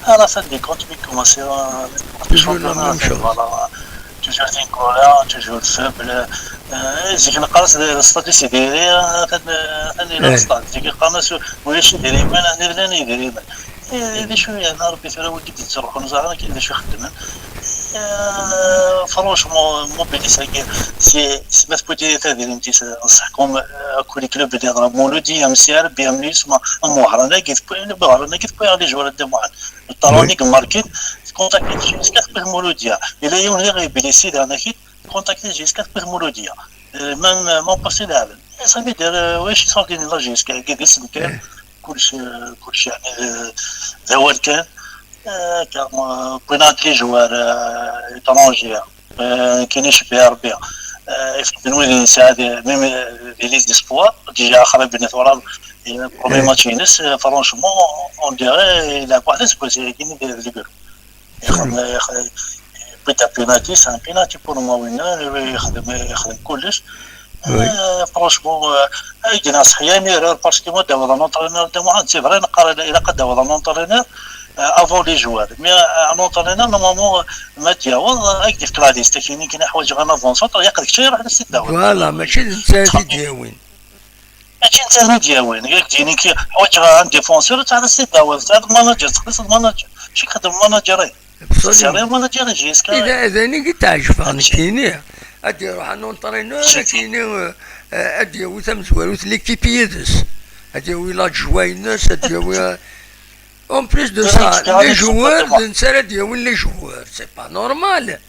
À la fin des comptes, mi commencer, eh, toujours la même chose. Voilà. Toujours tinkura, toujours faible. Eh, zik neqqar-as d, d statut sidiri, atan, atan yella stand. Zik qqaren-as ulac idrimen, atan bnan idrimen. Eh, d acu yeɛni Rebbi tura wigi d-yettruḥun ẓer akken d acu xeddmen. Eh, franchement, mobilis-agi, si, si ma tewwi tadrimt-is n ṣṣeḥkum, eh, akk les clubs d Muludi, am si Rebbi, am Yusma, am Wehran-agi, tewwi, Wehran-agi tewwi les joueurs de Muḥend. Ṭṭaṛwan i imarkin, tkuntakti jusqu'à tewwet Muludya. Yella yiwen diɣ iblisi daɣen akid, tkuntakti jusqu'à tewwet Muludya. Eh, même, eh, même pas ileɛben. Ça veut dire, euh, ouais, je suis sorti de la G S K, qui décide que كلش كلش يعني، آه، ذا هو كان. آه، كان، آه، بينات لي جوار، آه، étrangers، آه، كاين شي بي ار بي، آه، يفقدوا وين يساعد، ميم، آه، لي ليست ديسبوار ديجا خرج بين ثورة، آه، بروميي ماتش ينس، آه، فرونشمون، اون ديغي يلعب واحد السكوازي كاين لي بيرو. ياخذ، ياخذ، بيتا بيناتي، سان بيناتي بور موا وين يخدم، يخدم كلش. آه، فرونشمون، آه، اي جينا صحيان ايرور باسكو ما داوض ان اونترينور دو محمد، سي فري نقرا الا، الا قد داوض ان اونترينور، آه، افون لي جوار، مي، آه، ان اونترينور نورمالمون ما تجاوض، آه، اي ديك لا ليست كاينين كاين حوايج غير افونسون، ياخذك شي يروح للسيت داوض. فوالا، ماشي انت تيديوين. ماشي انت اللي تجاوين، غير تجيني كي حوايج غير ان ديفونسور تاع السيت داوض، تاع المانجر، تخلص المانجر، ماشي خدم المانجر. سيري المانجر جي اس كا. اذا اذا نيجي تعجب هادشي. نكيني، ادي يروح ان اونترينور، كيني، آه، ادي يوي تمزوروت ليكيب يدس، ادي يوي لا جواينس، ادي يوي. اون بليس دو سا، لي جوار، نسال ادي يوي لي جوار، سي با نورمال.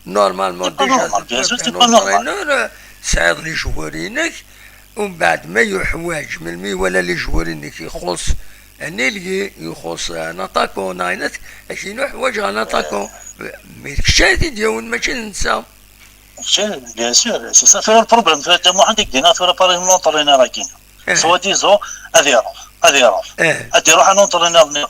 نورمالمون ديجا نورمال، بيان سور، سي با نورمال. لونترينور، آه، تسعيض لي جوارينك، ومن بعد ما يحواج، من مي ولا لي جوارينك يخص ان الي، يخص ان اتاكون، ناينت، اكينو حواج ان اتاكون. مي كشاتي ديون ماشي ننسى. شي، بيان سور، سي سا فيها البروبليم، فيها تا محمد يدينا ثورة باري من لونترينور كاين. سوا ديزون، غادي يروح، غادي يروح. غادي يروح ان اونترينور نيغ.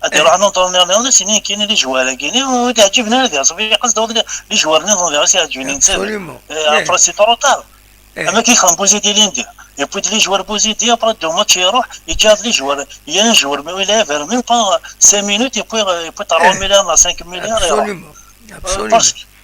غادي يروح ان اونترينور نيغ، سيني كاين لي جوار كاين، ويدي عجبنا هذا، صافي قصدو لي، لي جوار نيغ، غير سي عجبني نتا. ابسوليومون. آه، ابري سي ترو تار. اما كي يخدم بوزيدي ليندي، يبوي لي جوار بوزيدي، ابري دو ماتش يروح، يجي هاد لي جوار، يا ان جوار، مي ولا فير ميم با سانك مينوت، يبوي، يبوي تروا مليار ولا سانك مليار يروح. ابسوليومون. ابسوليومون.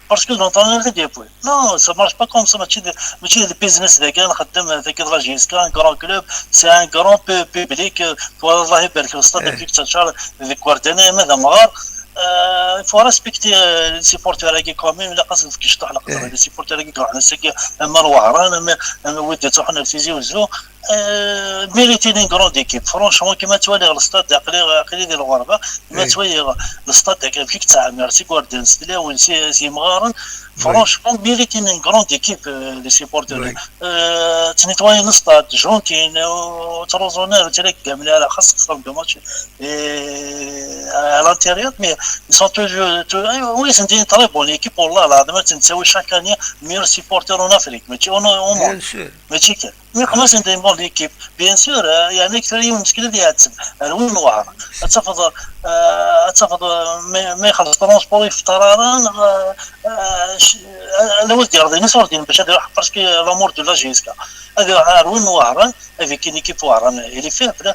باسكو لونترينور غادي يبوي. نو، سا مارش با كوم سا، ماشي د-، ماشي البيزنس ذاك، انا نخدم ذاك لا جي اس كا، ان كرون كلوب، سي ان كرون بو-، بوبليك، آه، والله يبارك في الستاد، كيف تشار ذيك وردانه ماذا مغار. آه، فو ريسبكتي، آه، لي سيبورتور هاكي كومين، ولا قصد في كيش تحلق، لي سيبورتور هاكي كومين، ساكي اما الوهران، اما، اما ودي تروح نفسيزي وزو. آه، ميريتي لين كروند ايكيب، فرونشمون، كيما توالي الستاد، عقلي، عقلي ديال الغربه، كيما توالي الستاد، كيف كيك تاع ميرسي كوارديان، ستلاون، سي، سي مغارن، فرونشمون، ميريتي لين كروند ايكيب، آه، لي سيبورتور. آه، تنيتواي الستاد، جونتين، وتروزونير، وتلاقى كامل على خاص خسر دو ماتش. آه، على لانتيريور، مي سون توجور، تو-، ايوا، وي، سي ان تري بون ايكيب، والله العظيم، تنساوي شاك اني ميور سيبورتور اون افريك، ماشي اون، اون موند. ماشي كان. مي خلاص انت مون ليكيب، بيان سور، آه، يعني اكثر يوم مسكين اللي يعتسب. آه، وين نوار؟ تفضل، آه، تفضل، آه، ما، ما يخلص ترونسبور في طراران، آه، آه، ش-، آه، انا ولدي رضيني صورتين باش هذا يروح باسكو لامور دو لا جيسكا. هذا يروح، آه، وين نوار؟ هذه كاين ايكيب وهران، الي فيبل،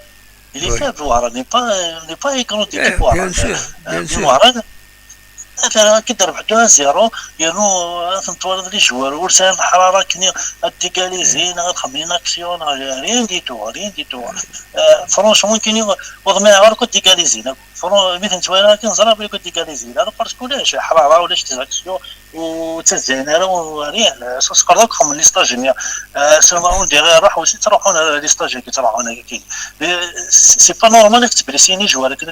الي فيبل وهران، ني با، ني با اي كروند ايكيب وهران. بيان سور، آه، بيان سور. وهران، مثلًا كي تربح دو زيرو، يانو، آه، تنتوالد لي جوار، ور ساهل الحرارة كني، آه، ديكاليزي، نغ خمين اكسيون، نغ ريان دي تو، ريان دي تو. آه، فرونشمون كيني، وضمي غير كنت ديكاليزي، نغ فرون-، مي تنتوالد كي نزرع بلي كنت ديكاليزي، نغ باسكو لاش حرارة ولاش تيزاكسيون، وتزين راه وريان، سو سقرضوك خم لي ستاج ميا. آه، سما اون ديغي روح وسي تروحون لي ستاج كي تروحون كي. سي با نورمال انك تبريسيني جوار كي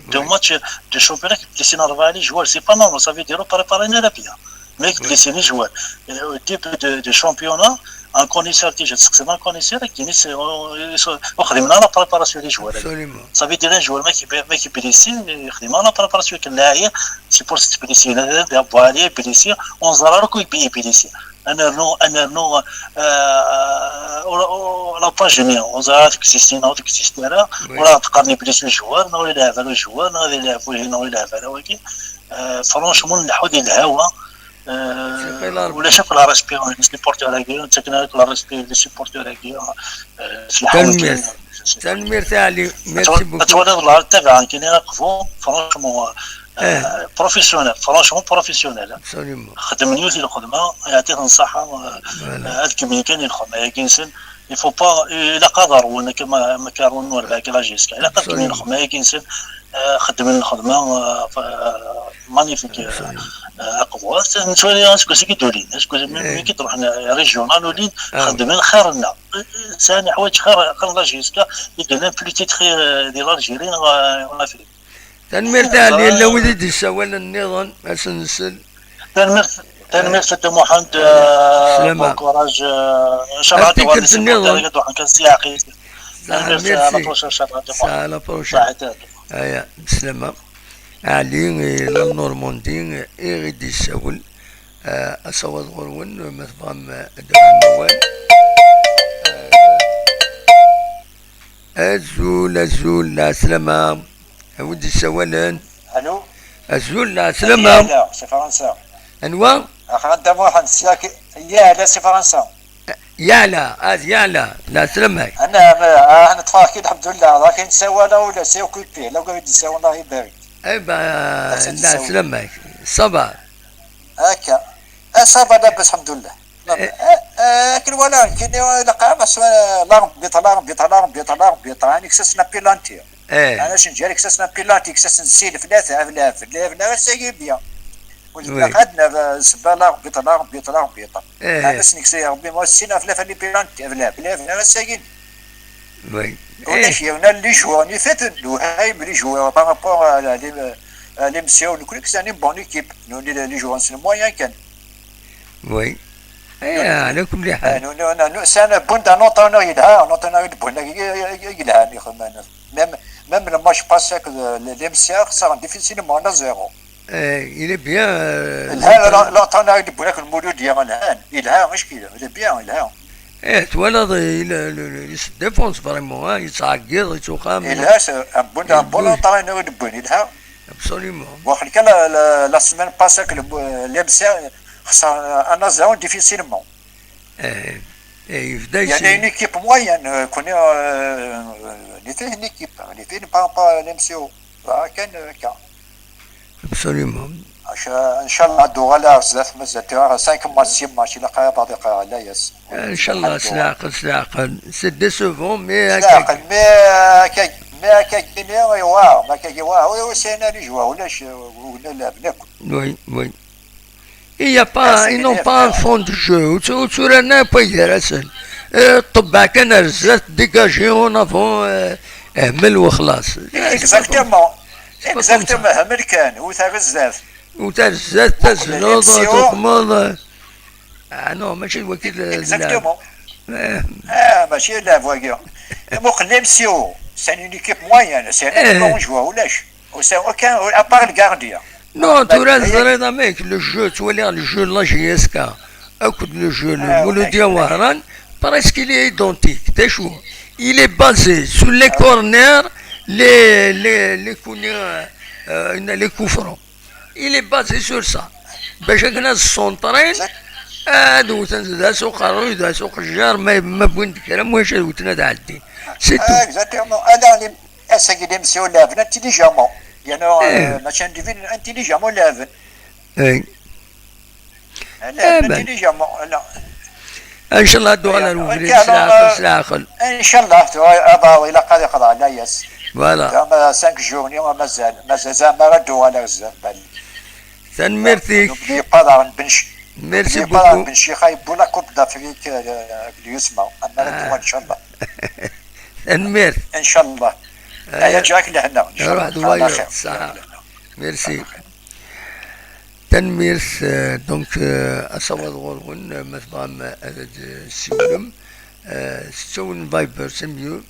دو ماتش، دو شومبيون كي بليسينا ربعة لي جوار، سي با نورمال، صافي ديرو بريبارينا لا بيان. مي كي بليسيني جوار. ديبي دو، دو شومبيونا، ان كونيسور تيجي تسقسي ان كونيسور، كيني سي، وخدمنا لا بريباراسيون لي جوار. ابسوليومون. صافي دير ان جوار ما كي، ما كي بليسي، يخدم لا بريباراسيون كي لاعب، سي بور سيت بليسي، لا، لا، بوالي بليسي، اون زرار كو يبي بليسي. انا رنو، انا رنو، آه، لا باج مية، اون زرار تكسيستي، نو تكسيستي انا، ولا تقارني بليسي جوار، نو يلعب على جوار، نو يلعب وجهي، نو يلعب على وجهي. آه، فرونشمون نحو ديال الهوا. آه، ولا شاف لا ريسبي، لي سيبورتور هاكي، تاكنا لك لا ريسبي، لي سيبورتور هاكي، آه، في الحومة تنميرت. كاين. تنميرت علي، ميرسي بوكو. اتولى والله تابعة، كاين يقفو، فرونشمون، آه، بروفيسيونيل، فرونشمون بروفيسيونيل. ابسوليومون. خدم نيوتي الخدمة، يعطيك الصحة، آه، هاد كمية كاين الخدمة، يا كينسن، يفو با، إلا قدر، وانا كما، ما كارون ولا باقي لا جيسكا، إلا قدر كمية الخدمة، يا كينسن، آه، خدم الخدمة، آه، ف-، آه، مانيفيك، آه، آه، عقبوات. نتولي اسكو سي كي دولين، اسكو مين كي تروح ريجيونال ولين خدمين خير لنا. سامي حوايج خير، خير لا جيسكا، يدير لنا بلوتيت خير، آه، دي لالجيري، آه، اون افريك. تنميرت علي، لا ودي دي سوال النظام، اسنسل. تنميرت. Tanemmirt a Dda Muḥend, bon courage, inchallah ad tuɣal tikkelt nniḍen ad ruḥen kan s yaɛqil. Tanemmirt, à la prochaine, inchallah a Dda Muḥend. Saɛa la prochaine. Aya, bislama. Ɛli, la Normandie, i ɣ-id-yessawel. Asawaḍ ɣur-wen, ma tebɣam ad d-awim awal. Azul, azul, lɛeslama. A wid d-yessawalen. Alo. Azul, lɛeslama. Yala, si Fransa. Anwa? Axxam Dda Muḥend, syak, yala si Fransa. Yala, ad yala, lɛeslama-k. Ana, ana ṭṭfeɣ-k-id, lḥemdullah, lakin ssawaleɣ ula c'est occupé, la wid d-yessawalen, Allah ibarik. Eh ben, lɛeslama-k. Ça va. Akka. Eh, ça va, labas, lḥemdullah. Akken wala, nekkini ilaq-aɣ s l'arbitre, l'arbitre, l'arbitre, l'arbitre, ayen iksasen apillanti. Ayen asen-ǧǧan iksasen apillanti, iksasen silef, la tɛeb, la tɛeb, la tɛeb, la tɛeb, ça y est bien. Ur ilaq ad nerr ssebba l'arbitre, l'arbitre, l'arbitre. Ayen asen-iksa Rebbi, ma ssina ɣef la tɛeb, la tɛeb, la tɛeb, ça y est. Ulac yiwen, les joueurs, nitenti lewhayem, les joueurs, par rapport à la, les, à l'M C O, nekkni, c'est une bonne équipe. Nuni, les joueurs, c'est le moyen kan. Oui. Eh, ala kulli ḥal. Nuni, nuni, c'est un bon, un entraîneur yelha, un entraîneur yelha, yelha, même, même le match passé avec l'M C A, ça difficilement un à zéro. Eh, il est bien, euh, l'entraîneur. L'entraîneur yelha, il est bien, il est bien, il est bien. Eh, twalaḍ, il, il, il se défonce vraiment, hein, yettɛeggiḍ, yettuxam. Yelha, c'est un bon, un bon entraîneur, yelha. Absolument. Waqil kan la, la, la semaine passée que le, l'M C A xser un à zéro difficilement. Eh, eh, yebda. Il y a une équipe moyenne, euh, qu'on est, euh, on était une équipe, on était une par rapport à l'M C O. Voilà, kan, euh, kan. Absolument. Inchallah ad d-uɣaleɣ zdat, mazal tura cinq matchs, six matchs, ilaq ad iqeɛɛed layas. Inchallah, s leɛqel, s leɛqel. C'est décevant, mais s leɛqel, mais akka, mais akka-agi-nni yewɛer, mais akka-agi yewɛer. Ur, ur sɛin ara les joueurs, ulac, ur llan laɛben akk. Oui, oui. Il y a pas, ils n'ont pas un fond de jeu. Ur tturaren ara akk gar-asen. Eh, ṭebbeɛ kan ar zdat, dégagez en avant, eh, hmel wexlaṣ. Exactement. Exactement, hmel kan, wet ar zdat. Wet ar zdat, tazleḍ, tuxmeḍ. Ah non, mačči d wagi d, d lɛeb. Exactement. Eh. Ah, mačči d lɛeb wagi. Muqel l'M C O, c'est une équipe moyenne, c'est un bon joueur, ulac. Ur sɛin aucun, à part le gardien. Non, tura teẓriḍ amek, le jeu, ttwaliɣ le jeu n la J S K akked le jeu n Mouloudia Wahran, presque il est identique. D acu? Il est basé sur les corners, les, les, les coups, euh, euh, les coups francs. Il est basé sur ça. Bac akken ad ssuntren, ad wten d as uqerruy, d as uqejjar, ma, ma wwin-d kra n wacu ad wten ad ɛeddin. C'est tout. Exactement. Ala, ass-agi l'M C O lɛeben intelligemment. Yerna, euh, mačči individu, intelligemment lɛeben. Lɛeben intelligemment, ala. Inchallah ad d-uɣal ar ubrid s leɛqel, s leɛqel. Inchallah, tura aḍar ilaq ad iqḍeɛ layas. Voilà. Tura ma cinq jours-nni mazal, mazal zɛama ara d-uɣal ar zdat, bali. Tanemmirt-ik. N'oublie pas daɣen Ben Ch-, merci beaucoup. N'oublie pas daɣen Ben Chixa yewwi la Coupe d'Afrique, euh, d Yusma. Amar ad d-uɣal, inchallah. Tanemmirt. Inchallah. Aya ǧǧiɣ-ak lehna, inchallah. Ruḥ d wayeḍ, ṣṣeḥḥa. Merci. Tanemmirt, euh, donc, euh, asawaḍ ɣur-wen, euh, ma tebɣam, euh, ad d-tessiwlem, euh, s ttawil n Viber, c'est mieux.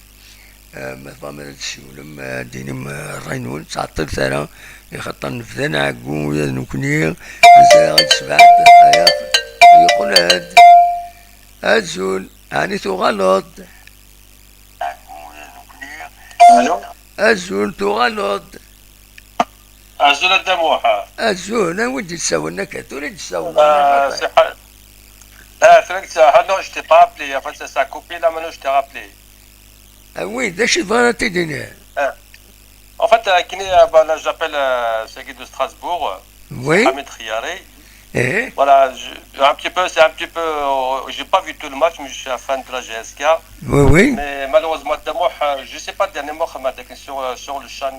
Euh, ma tebɣam ad d-tessiwlem, euh, ad d-tinim, euh, ṛṛay-nwen, ur ttɛeṭṭilet ara, ixaṭer nebda nɛeggu ula d nekkni, mazal-aɣ-d ssebɛed dqayeq, yeqqel-d. Azul, ɛni tuɣaleḍ-d? Alo? Azul, tuɣaleḍ-d? Azul a Dda Muḥ. Azul, anwa i d-yessawlen akka? Tura i d-yessawlen. Ah, c'est Ḥa-, ah, c'est vrai que c'est, ah non, je t'ai pas appelé. En fait, ça, ça a coupé là, maintenant, je t'ai rappelé. Ah oui, d acu i tebɣiḍ ad t-id-tiniḍ? Ah. En fait, euh, kini, euh, bah, là, j'appelle, euh, c'est Guy de Strasbourg. Oui. Hamid Khiyari. Eh. Voilà, je, un petit peu, c'est un petit peu, euh, j'ai pas vu tout le match, mais je suis un fan de la G S K. Oui, oui. Mais malheureusement, Dda Muḥ, euh, je sais pas, dernièrement, sur, euh, sur le champ,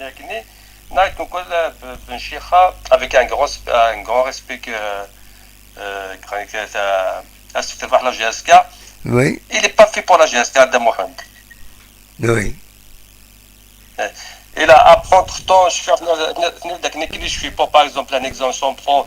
Nag Nukul, euh, Ben Chixa, avec un grand, un grand respect que, euh, que, que, euh, à cette fois, la G S K. Oui. Il est pas fait pour la G S K, Dda Muḥ. Oui. Et là, à prendre ton, je suis, je suis pas, par exemple, un exemple, si on prend,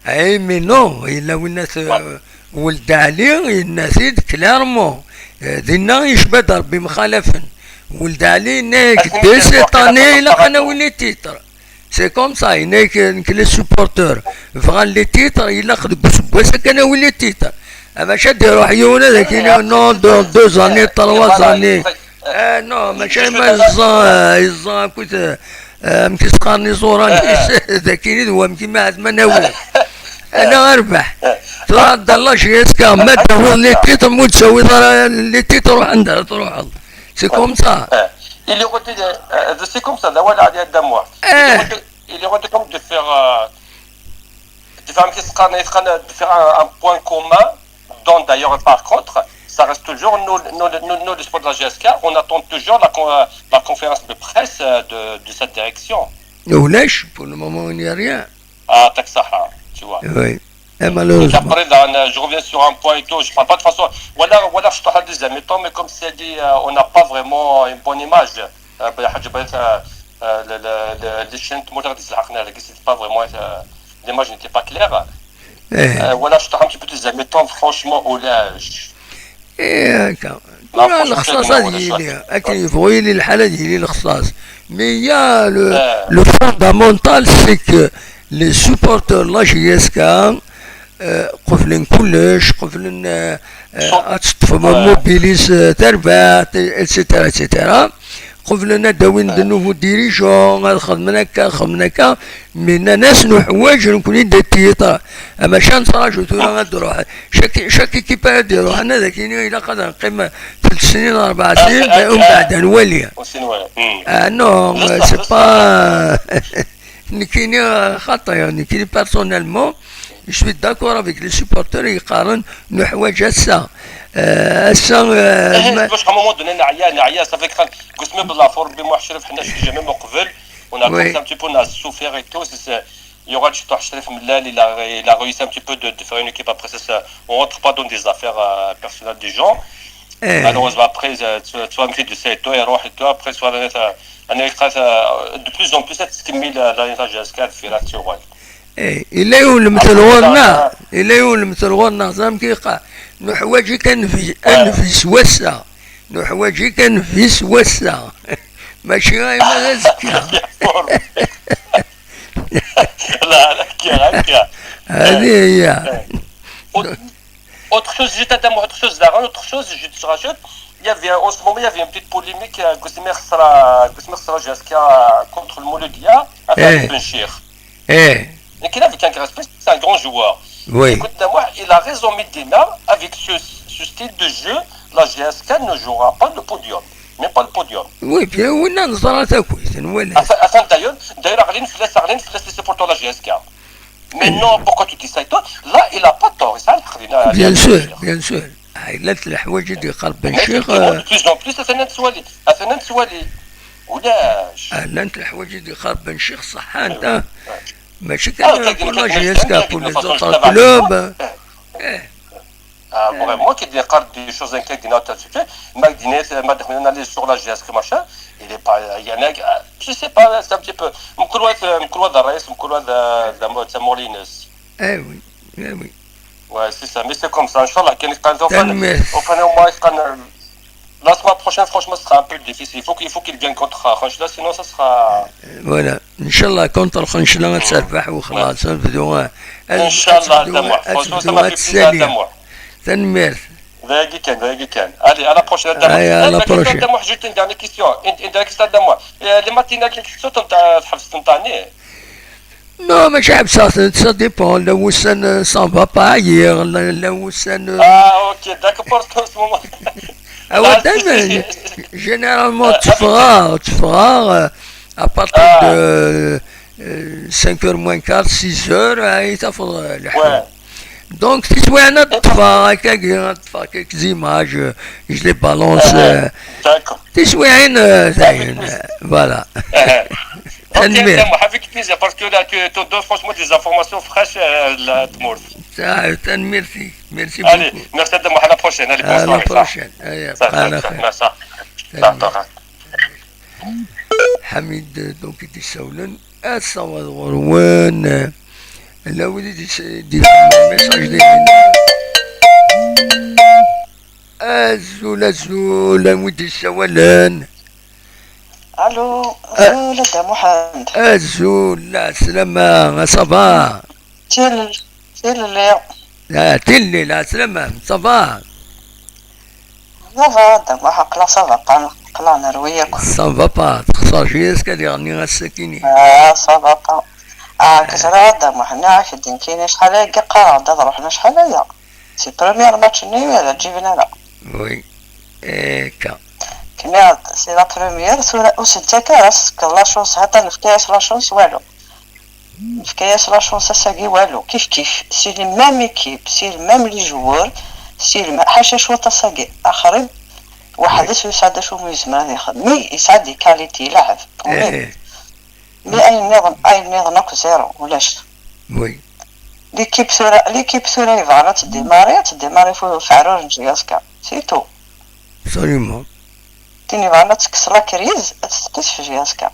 Ay, mais non, yella winna t-, Weled Ɛli yenna-t-id clairement. Eh, dinna yecba-d Rebbi mxalafen. Weled Ɛli yenna-yak, dès cette année, ilaq ad nawi les titres. C'est comme ça, yenna-yak, nekk les supporters bɣan les titres, ilaq deg useggas-a kan ad nawi les titres. Ah, maca ad d-iruḥ yiwen ad ak-yini, non, dans deux années, trois années. Ah, non, maca ma yeẓẓa, yeẓẓa akked, eh, amek i s-qqaren iẓuran-is, d akini d wamek i ma ɛad ma nawi. Ana arbeḥ. Tura d la J S K, ma d-tawiḍ les titres, ma ur d-tawiḍ ara les titres, ruḥ anda ara truḥeḍ. C'est comme ça. Il est retourné, euh, c'est comme ça, là, voilà, il y a deux mois. Il est retourné, il est retourné de faire, euh, de faire un petit scan, de faire un, un point commun, dont d'ailleurs, par contre, ça reste toujours nous, nous, nous, nous, les sports de la J S K, on attend toujours la, con- la conférence de presse euh, de, de cette direction. Ulac, pour le moment, il n'y a rien. Ah, t'as que ça, hein, tu vois. Oui. Et Et malheureusement. Après, là, on a- je reviens sur un point et tout. Je parle pas de façon. Voilà, voilà, je te dis, mais comme c'est dit, euh, on n'a pas vraiment une bonne image. Euh, ben, حاجة بغيت، euh, euh, le, le, le, les chaînes de moteur des Arsenal, c'est pas vraiment, euh, l'image n'était pas claire. Eh. Euh, voilà, je te dis un petit peu des amis, franchement, ولاش. Eh, هكا. La Tura prochaine lexṣaṣ fois, ad yili. Akken yebɣu yili lḥal ad yili lexṣaṣ. Mais il y a le, le fondamental, c'est que les supporters de la J S K, euh, qeflen kullec, qeflen, euh, euh, ad teṭṭfem mobilis, euh, tarbaɛt, et cetera, et cetera. Qeflen ad d-awin de nouveaux dirigeants, ad xedmen akka, ad xedmen akka. Mais nnan-as, nuḥwaǧ nekkni des titres. Amaca nettraǧu tura ad d-ruḥ. Chaque, chaque équipe ara d-iruḥen ad ak-yini ilaq ad neqqim tlata snin, rebɛa snin, umbeɛd ad nwali. Ah non, c'est pas, nekkini, euh, xaṭi, nekkini personnellement, je suis d'accord avec les supporters i yeqqaren nuḥwaǧ ass-a. Euh, ass-a, euh, ma- Parce qu'à un moment donné, neɛya, neɛya, ça fait que قلت من بالله فور ربي محشر في حنا شي جامي من قبل. On a commencé un petit peu, on a souffert et tout. C'est, c'est, il y aura du temps, Sherif Mellal, il a, il a réussi un petit peu de, de faire une équipe. Après ça, ça, on rentre pas dans des affaires euh, personnelles des gens. Malheureusement, après, euh, tu, tu vois, me fait de ça et tout, et روح et tout. Après, soit, euh, أنا يلقى، euh, de plus en plus, c'est ce qui met la, la, la J S K في راسي وغادي. Eh, illa yiwen lemtel ɣur-neɣ, illa yiwen lemtel ɣur-neɣ, ẓer amek yeqqar, nuḥwaǧ-ik ad nfi-, ad nfis wass-a, nuḥwaǧ-ik ad nfis wass-a, mačči ayma d azekka. لا، لا، كي هكا. هذه هي. Autre chose, juste un mot, autre chose, la autre chose, je te rajoute, il y avait, en ce moment, il y avait une petite polémique, euh, قلت لي خسر، قلت لي خسر J S K contre le Mouloudia, avec Ben Cheikh. Eh. Et qu'il avait qu'un respect, c'est un grand joueur. Oui. Écoute, moi, il a raison, Medina, avec ce, ce style de jeu, la J S K ne jouera pas le podium. Même pas le podium. Oui, puis winna neẓra takuyt, nwala. Enfin, enfin, d'ailleurs, d'ailleurs, Arlene Fless, Arlene Fless, c'est pour toi la J S K. Mais non, pourquoi tu dis ça et toi ? Là, il a pas tort, ça, le Bien sûr, bien sûr. Ah, llant leḥwayeǧ i d-yeqqar Ben Cheikh. De plus en plus, atan ad nettwali, atan ad nettwali. Ulac. Ah, llant leḥwayeǧ i d-yeqqar Ben Cheikh, ṣeḥḥant, ah. Mačči kan pour la J S K, pour les autres clubs. Eh. Ah, vraiment, qui dit des choses inquiétantes, ma dit, ma dit, on analyse sur la J S K, machin, il est pas, il y en a, je sais pas, c'est un petit peu, مكل واحد، مكل واحد الرئيس، مكل واحد، زعما، زعما مولينس. Eh oui, eh oui. Ouais, c'est ça, mais c'est comme ça, إن شاء الله, كاين يقال، au fin, au fin, au moins, يقال, la semaine prochaine, franchement, ce sera un peu difficile. Il faut qu'il, il faut qu'il gagne contre Khanchla, sinon ça sera. Voilà. إن شاء الله contre Khanchla ad terbeḥ وخلاص. Ad nebdu, euh, ad, إن شاء الله, ad tebdu, ad tebdu ad tsali. Tanemmirt. Dagi kan, dagi kan. Allez, à la prochaine, Damour. Allez, à la prochaine. Damour, juste une dernière question. Une, une dernière question, Damour. Euh, les matinées, les questions, t'as, t'as, t'as, Non, mačči ḥebseɣ-tent, ça dépend. La wussan, euh, ça va pas ailleurs, la, la wussan, euh. Ah, ok, d'accord, parce qu'en ce moment. Ah, généralement, tu feras, tu feras, euh, à partir de, euh, cinq heures moins quart, six heures, ay tafeḍ, euh, leḥlu. Donc, tiswiɛin ad ṭṭfeɣ, akka, ad ṭṭfeɣ quelques images, euh, je les balance, euh. D'accord. Tiswiɛin, euh, voilà. Tanemmirt. Ok, Damour, avec plaisir, parce que là, tu, tu donnes franchement des informations fraîches, euh, la Damour. Tanemmirt-ik. Merci beaucoup. Allez, merci Damour, à la prochaine. Allez, bonne soirée. À la prochaine. Allez, merci. Ḥamid, donc, i d-isawlen. Ad saweḍ ɣur-wen. Yella wid i d-is-, d-yefren message dihin. Azul, azul, a wi d-yessawalen? Allô, azul a Dda Muḥend. Azul, lɛeslama, ça va? Tilel, tilelli. Ah, tilelli, lɛeslama, ça va? Ça va, a Dda Muḥend, aql-aɣ ça va pas, aql-aɣ nerwi akk. Ça va pas, texṣer J S K ad iɣenni ass-akini. Ah, ça va pas. Ah, kezreɣ a Dda Muḥend, nniɣ-ak-d nekkini acḥal aya qqareɣ-d ad ruḥen acḥal aya. Si premier match-nni ur ǧǧiben ara. Oui. Akka. Nniɣ-d, c'est la première, tura ur s-nettak ara, s-, la chance, hata nefka-yas la chance, walu. Nefka-yas la chance ass-agi, walu. Kif kif, c'est le même équipe, c'est le même les joueurs, c'est le même, ḥaca cwiṭ ass-agi, axrib, weḥd-s ur yesɛi d acu umi yezmer ad ixdem. Mi yesɛa des qualités, laɛeb, quand même. Mais ayen nniḍen, ayen nniḍen akk zéro, ulac. Oui. L'équipe tura, l'équipe tura yebɣan ad tdémarrer, ad tdémarrer f, f ɛrur n J S K. C'est tout. Absolument. Tin yebɣan ad tekkes la crise, ad tekkes f J S K.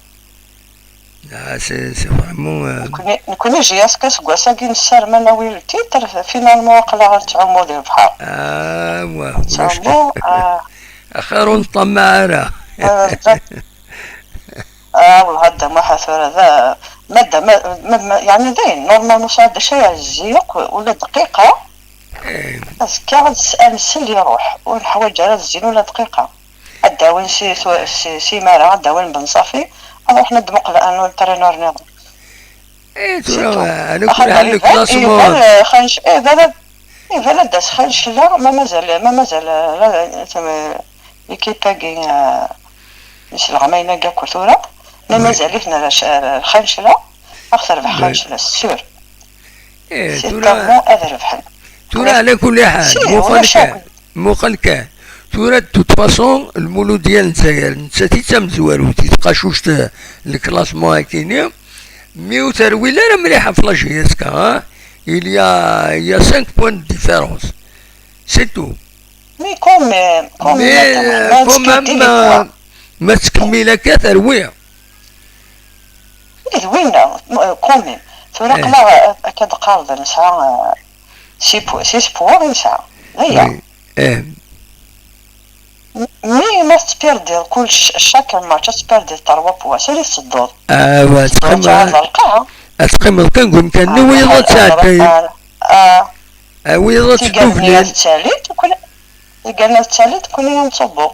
Ah, c'est, c'est vraiment, euh, nekkni, nekkni J S K seg wass-agi nessarem ad nawi le titre, finalement aql-aɣ ad nettɛumu di lebḥer. Ah, wa, ulac. Nettɛumu, ah. Axir ur neṭṭamaɛ ara. Ah, Ah, wellah, a Dda Muḥend, tura da, madda, ma, ma, ma, yeɛni dayen, normalement, sɛiɣ d acu ara yezzi akk, ula dqiqa, azekka ad s-, ad nsel iruḥ, ur neḥwaǧ ara ad zzin ula dqiqa. Ad d-awin si, si, si Mara, ad d-awin Ben Safi, ad ruḥen ad d-muqlen entraîneur nniḍen. Eh, tura, c'est tout. Ɛla kulli ḥal, le classement. Iban, eh, xanc-, eh, iban ad, iban ad d-as xancla, ma mazal, ma mazal, eh, la, eh, l'équipe-agi, eh, n yisleɣmayen-agi akk tura, ma mazal-iten ar, ar xancla, ad ɣ-terbeḥ xancla, c'est sûr. Eh, c'est tura, tellement ad rebḥen. Tura, ɛla kulli ḥal, muqel kan. Muqel kan. Tura, de toute façon, Lmuludya n Lezzayer, nettat i d tamezwarut, i tqacuct, eh, n le classement akini, mi ur terwil ara mliḥ ɣef la J S K, hein? Il y a, il y a cinq points de différence. C'est tout. Mais quand même, quand même, mais, euh, quand même, euh, ma tettkemmil akka, terwi. D winna, euh, quand même. Tura aql-aɣ, euh, akka d-qqareḍ, nesɛa, euh, six po-, six points i nesɛa. D aya. Oui. Eh. Mi ma tettpirdiḍ kullec, chaque match ad tettpirdiḍ trois points, sani tettedduḍ? Ah, wa, tettedduḍ teqqimeḍ, ad tɛawdeḍ lqaɛa. Ad teqqimeḍ kan deg umkan-nni, ah, wiyaḍ ad tɛeddayen. Ah, ah. Ah, wiyaḍ ad teddublin. Tigar-nni ad ttalint, nekkni, tigar-nni ad ttalint, nekkni ad nettubbu.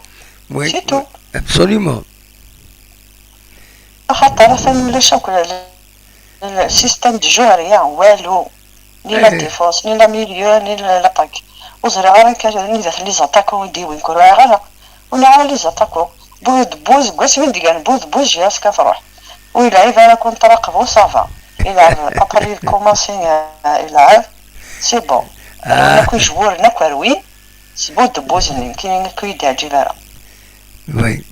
Oui, c'est tout. Oui, absolument. Axaṭer atan ulac akk le, le système de jeu, rien, walu. Ni la défense, ni la milieu, ni la, l'attaque. Ur ẓriɣ ara kan anida-ten les attaquants i d-iwin, ur ẓriɣ ara. Ur neɛra les attaquants. Boudebouz, deg wasmi i d-gan Boudebouz, J S K truḥ. Ur yelɛib ara contre Aqbu, ça va. Yelɛeb, après il commence, euh, yelɛeb, c'est bon. Ah. Rwin akk ijewwuren akk rwin. S Boudebouz-nni, nekkini ur yi-d-iɛǧib ara. Oui.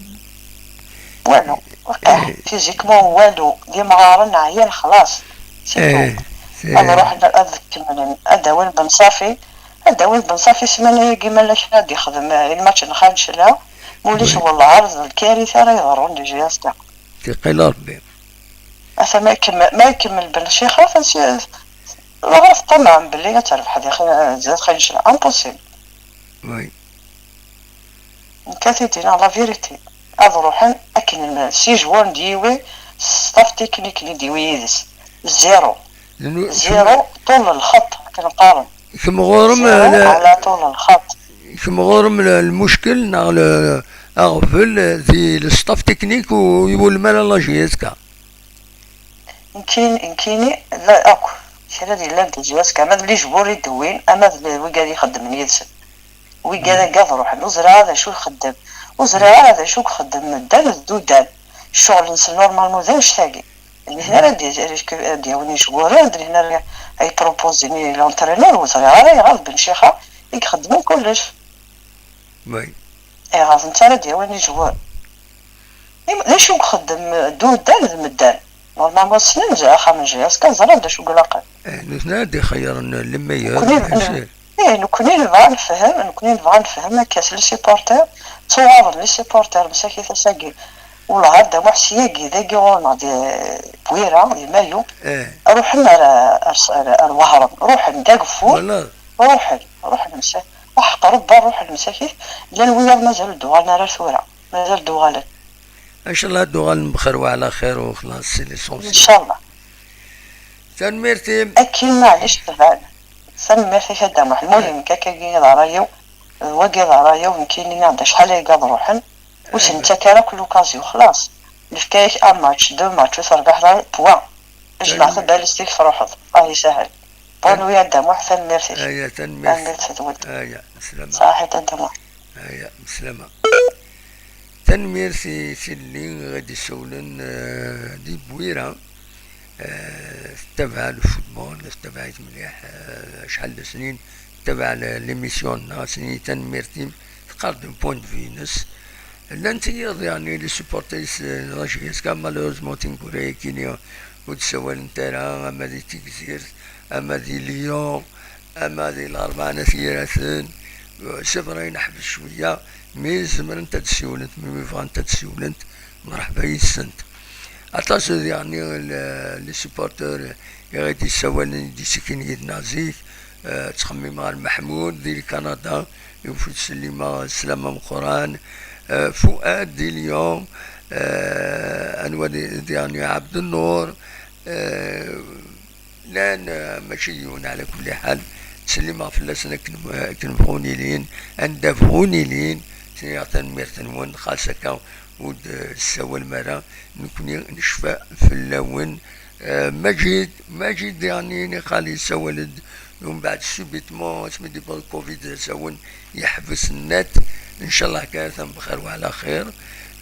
Walu. Waqila, eh, physiquement walu. D imɣaren ɛyan xlaṣ. C'est tout. Eh, c'est... Ad ruḥen ad kemmlen. Ad d-awin Ben Safi. Ad d-awin Ben Safi ssmana-agi ma llan kra ad d-ixdem, eh, lmatch n Xancela. Ma ulac, oui, wellah, ar d lkaritha ara yeḍrun di J S K. Tiqqil Rebbi. Ata ma ikemmel, ma ikemmel Ben Cixa, atan si, dɣa teṭṭamaɛem belli ad terbeḥ di Xi-, zdat Xancela. Impossible. Oui. Nekk ad t-id-iniɣ la vérité. Ad ruḥen akken n-, s ijwuren d yiwi, s staff technique-nni d yiwi yid-s. Zéro. Zéro, ṭul lxeṭṭ, akken qqaren. Kemm ɣur-m, zéro, la, ɛla ṭul lxeṭṭ. Kemm ɣur-m le, lmuckil neɣ le, aɣbel di le staff technique u iwulem ara la J S K? Nekkini, nekkini, la, akk. Kra d yellan di J S K, ama d lijbur i d-wwin, ama d wigad ixeddmen yid-sen. Wigad-agi ad ruḥen, ur ẓriɣ ara d acu ixeddem. Ur ẓriɣ ara d acu ixeddem medden d udan. Ccɣel-nsen normalement d annect-agi. D nitni ara d-, ara d-yawin ijguren, d nitni ara, ay propozin i l'entraîneur, ur ẓriɣ ara ayɣer d Ben Cixa i ixeddmen kullec. Oui. Ayɣer d netta ara d-yawin ijguren. Im-, d acu i ixeddem d udan d medden? Normalement ssnen axxam n J S K, ẓran d acu i ilaqen. Eh, nutni ara d-ixeyyren le meilleur, nekkni, bien sûr. Ih, nekkni nebɣa nefhem, nekkni nebɣa nefhem akka s les supporters, ttuɣaḍen les supporters msakit ass-agi. Wellah a Dda Muḥ, s yagi dagi ɣur-neɣ di Bwira, di Mayu, eh, ruḥen ar, ar, ar, ar Wehran, ruḥen d ageffur, wala, ruḥen, ruḥen msa, waḥeq Rebbi, ruḥen msakit, llan wiyaḍ mazal ur d-uɣalen ara tura, mazal d-uɣalen. Inchallah ad d-uɣalen bxir wa ɛla xir u xlas, c'est l'essentiel. Inchallah. Tanemmirt-im. Akken maɛlic tebɛen. Tanemmirt-ik a Dda Muḥ. Lmuhim, kakagi d ṛṛay-iw, d wagi d ṛṛay-iw, nekkini nniɣ-d acḥal ay iḍ ruḥen, ur sen-nettak ara akk l'occasion, xlaṣ. Nefka-yak un match, deux matchs, ur terbiḥeḍ ara, point. Jmeɛ tabalizt-ik, truḥeḍ. Allah isahel. Bon, wi a Dda Muḥ, tanemmirt-ik. Aya, tanemmirt. Tanemmirt-nwen. Aya, meslama. Ṣaḥit a Dda Muḥ. Aya, meslama. Tanemmirt i tilelli i ɣ-d-isawlen, eh, di Bwira. Eh, tettabaɛ le football, tettabaɛ-it mliḥ, eh, acḥal d snin, tettabaɛ le-, l'émission-nneɣ, ass-nni tanemmirt-im, teqqar-d un point de vue-ines. Llant yiḍ, yeɛni, les supporters, eh, n la J S K, malheureusement, tineggura-agi-ni ur d-ssawalent ara, ama di Tigzirt, ama di Lyon, ama di Larebɛa n At Yiraten. C'est vrai, neḥbes cwiya, mais zemrent ad d-ssiwlent, mi bɣant ad d-ssiwlent, mṛeḥba yid-sent. Aṭas diɣen, le-, les supporters i ɣ-d-yessawalen, i d-yettekkin yid-neɣ zik, eh, ttxemmimeɣ ɣer Meḥmud di Lkanada, i ufud ttsellimeɣ slam ameqqran, eh, Fuad di Lyon, eh, anwa di-, diɣen, Ɛebdennur, eh, Llan, eh, mačči d yiwen, ɛla kulli ḥal, ttsellimeɣ fell-asen akken, akken bɣun ilin, anda bɣun ilin, ttiniɣ tanemmirt-nwen, xas akka ur d-tessawalem ara, nekkni necfa fell-awen. Eh, Maǧid, Maǧid diɣen niqal yessawal-d, umbeɛd subitement, asmi d-yewweḍ covid, asawen yeḥbes net. Ncallah kan atan bxir wa ɛla xir.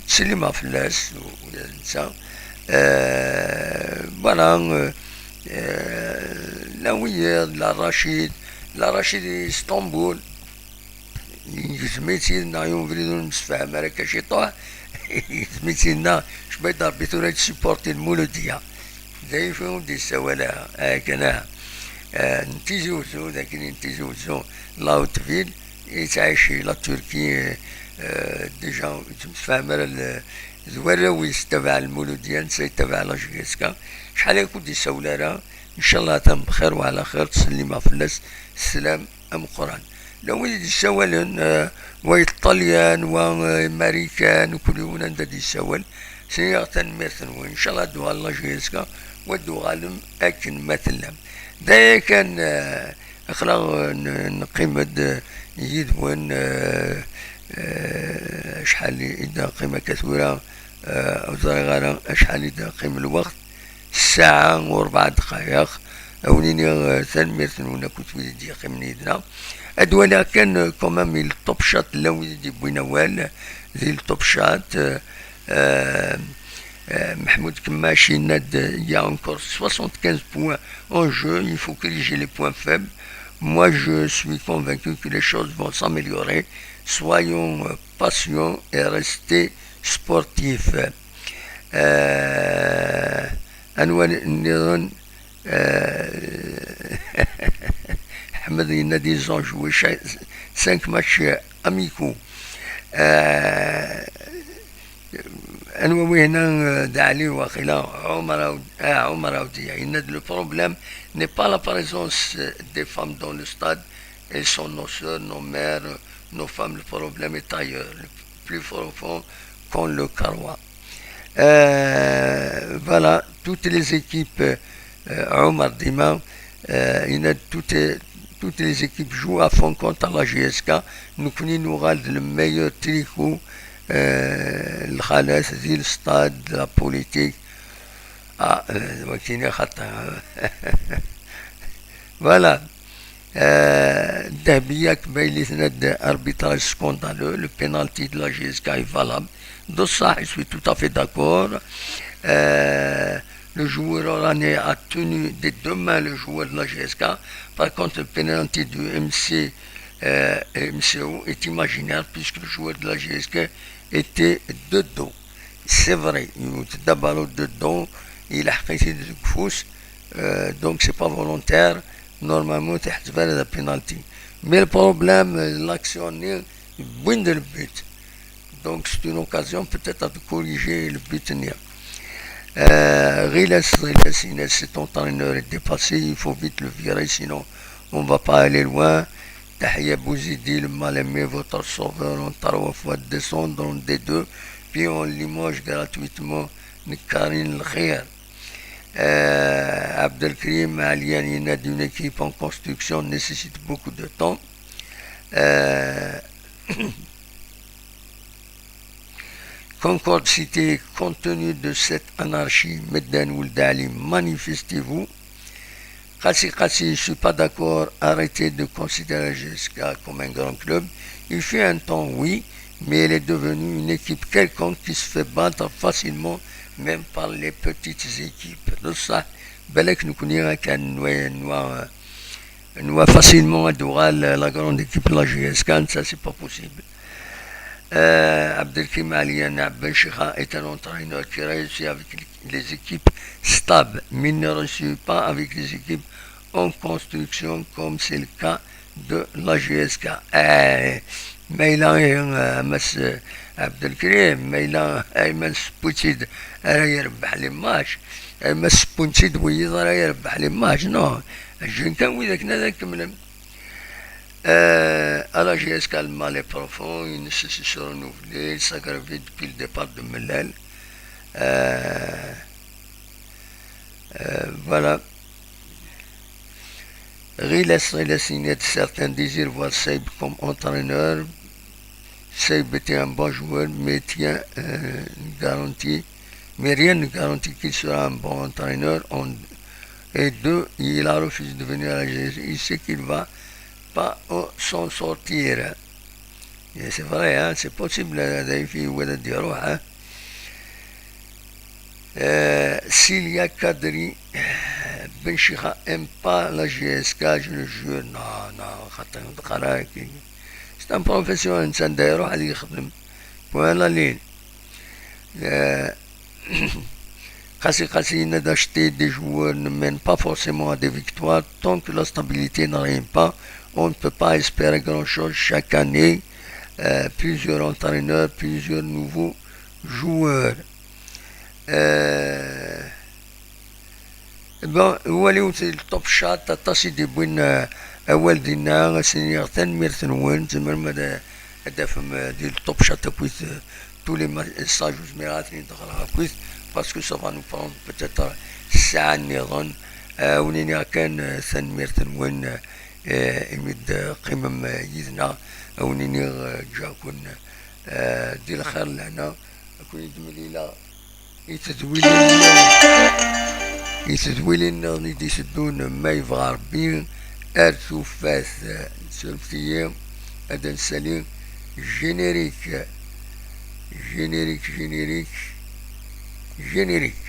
Ttsellimeɣ fell-as, u-, ula d netta. Eh, voilà, eh, eh, la wiyiḍ, la Racid, la Racid di Stamboul. Yegzem-itt yid-neɣ yiwen ubrid ur nemsefham ara akka ciṭuḥ. Yegzem-itt yid-neɣ, cbayt Rebbi tura ad supporter Lmuludya. D ayen ur d-yessawal ara, akken, ah. Eh, n Tizi Uzzu, d akken n Tizi Uzzu, la Haute Ville, yettɛici la Turquie, eh, déjà ur yettemsefham ara l-, d warraw-is tabaɛ Lmuludya, netta yettabaɛ la J S K. Acḥal akka ur d-yessawel ara, ncallah atan bxir wa ɛla xir, ttsellimeɣ fell-as, sslam ameqqran. La wid i d-yessawalen, eh, wa i Ṭṭalyan, wa, eh, i Marikan, kul yiwen anda d-yessawal. Sliɣ tanemmirt-nwen. Ncallah ad d-tuɣal la J S K, wa ad d-tuɣalem akken ma tellam. D aya kan, eh, aql-aɣ, eh, n-, neqqim-d, eh, yid-wen, eh, eh, acḥal i d-neqqim akka tura, eh, ur ẓriɣ ara acḥal i d-neqqim lweqt. Ssaɛa u rebɛa ddqayeq. Ad wen-iniɣ, eh, tanemmirt-nwen akked wid i d-yeqqimen yid-neɣ. Ad waliɣ kan, eh, quand même, il Top Shot, llan wid i d-yewwin awal di le Top Shot, eh, eh, eh, Meḥmud Kemmac yenna-d, il y a encore soixante-quinze points en jeu, il faut corriger les points faibles. Moi, je suis convaincu que les choses vont s'améliorer. Soyons, euh, patients et rester sportifs. Euh, anwa nniḍen? Euh, Ḥmed yenna-d, ils ont joué cha-, cinq matchs amicaux. Euh, anwa wihna, euh, d Ɛli waqila, Ɛumar Awd-, ah, Ɛumar Awdiya, yenna-d, le problème n'est pas la présence des femmes dans le stade, elles sont nos sœurs, nos mères, nos femmes, le problème est ailleurs, le plus profond qu'on le croit. Euh, voilà, toutes les équipes, euh, Omar Dima, euh, il a toutes, toutes les équipes jouent à fond contre la J S K. Nekkni nuɣal d le meilleur tricot, euh, lxalat di le stade, la politique. Ah, euh, wakini xaṭi. Voilà. Euh, Dahbiya Kbayli tenna-d arbitrage scandaleux, le penalty de la J S K est valable. De ça, je suis tout à fait d'accord. Euh, le joueur oranais a tenu des deux mains le joueur de la J S K. Par contre, le penalty du M C, euh, M C O est imaginaire puisque le joueur de la J S K était de dos. C'est vrai, il a d'abord de dos, il a pris de fous, euh, donc c'est pas volontaire. Normalement, c'est un penalty. Mais le problème, l'action, win-d le but. Donc c'est une occasion peut-être de corriger le but. Euh, Ghilas, Ghilas, il est- cet entraîneur est dépassé, il faut vite le virer, sinon on va pas aller loin. Tahia Bouzidi, le mal aimé, votre sauveur, en trois fois descendre en D deux, puis on limoge gratuitement Nkarin Lkhair. Euh, Abdelkrim Alian, il a d'une équipe en construction nécessite beaucoup de temps. Euh, Concorde Cité, compte tenu de cette anarchie, Medden Ouldali, manifestez-vous. Qassi Qassi, je suis pas d'accord, arrêtez de considérer J S K comme un grand club. Il fut un temps, oui, mais il est devenu une équipe quelconque qui se fait battre facilement, même par les petites équipes. Donc ça, balak nekkni kan nwa, nwa, nwa facilement ad d-tuɣal la grande équipe de la J S K, ça c'est pas possible. Euh, Abdelkrim Alian Ben Cheikha est un entraîneur qui réussit avec les équipes stables, mais ne réussit pas avec les équipes en construction, comme c'est le cas de la J S K. Eh, ma yella, eh, Mass Abdelkrim, ma yella Ayman Sputit ara yerbeḥ les matchs, Ayman Sputit wiyiḍ ara yerbeḥ les matchs, non. Jin kan wid akken ad kemmlen. Euh, à la J S K, le mal est profond, il nécessite se renouveler, il s'aggravait depuis le départ de Mellal. Euh, euh, voilà. Ghilas, Ghilas, il y a certains désirs voir Saïb comme entraîneur. Saïb était un bon joueur, mais tient euh, une garantie. Mais rien ne garantit qu'il sera un bon entraîneur. En- et deux, il a refusé de venir à la G S. Il sait qu'il va pas euh, s'en sortir. Et c'est vrai, hein, c'est possible, euh, d'ailleurs, il y a des hein. Euh, Cilia Kadri, Ben Cheikha aime pas la J S K, je le jure. Non, non, خاطر نتقرا كي- c'est un professionnel, نتا دايروح هذه يخدم. Point à la ligne. Euh, Qassi Qassi, d'acheter des joueurs ne mène pas forcément à des victoires. Tant que la stabilité n'arrive pas, on ne peut pas espérer grand-chose chaque année. Euh, plusieurs entraîneurs, plusieurs nouveaux joueurs. Euh, Bon, waliwet di Top Chat, aṭas i d-yewwin, euh, awal dinna, ad s-iniɣ tanemmirt-nwen, tzemrem ad, ad d-tafem, euh, di Top Chat akkit, euh, tous les messages ur zmireɣ ad ten-id-ɣreɣ akkit, parce que ça va nous prendre peut-être ssaɛa nniḍen. Euh, ad wen-iniɣ kan, euh, tanemmirt-nwen, euh, imi d-teqqimem, euh, yid-neɣ, ad wen-iniɣ, euh, ǧǧiɣ-ken, euh, di lxir lehna, ad ken-id-mlileɣ i tedwilin nniḍen, i tedwilin nniḍen i d-iteddun, ma yebɣa Rebbi, ar tufat, surfet-iyi, ad d-nsali générique, générique, générique, générique.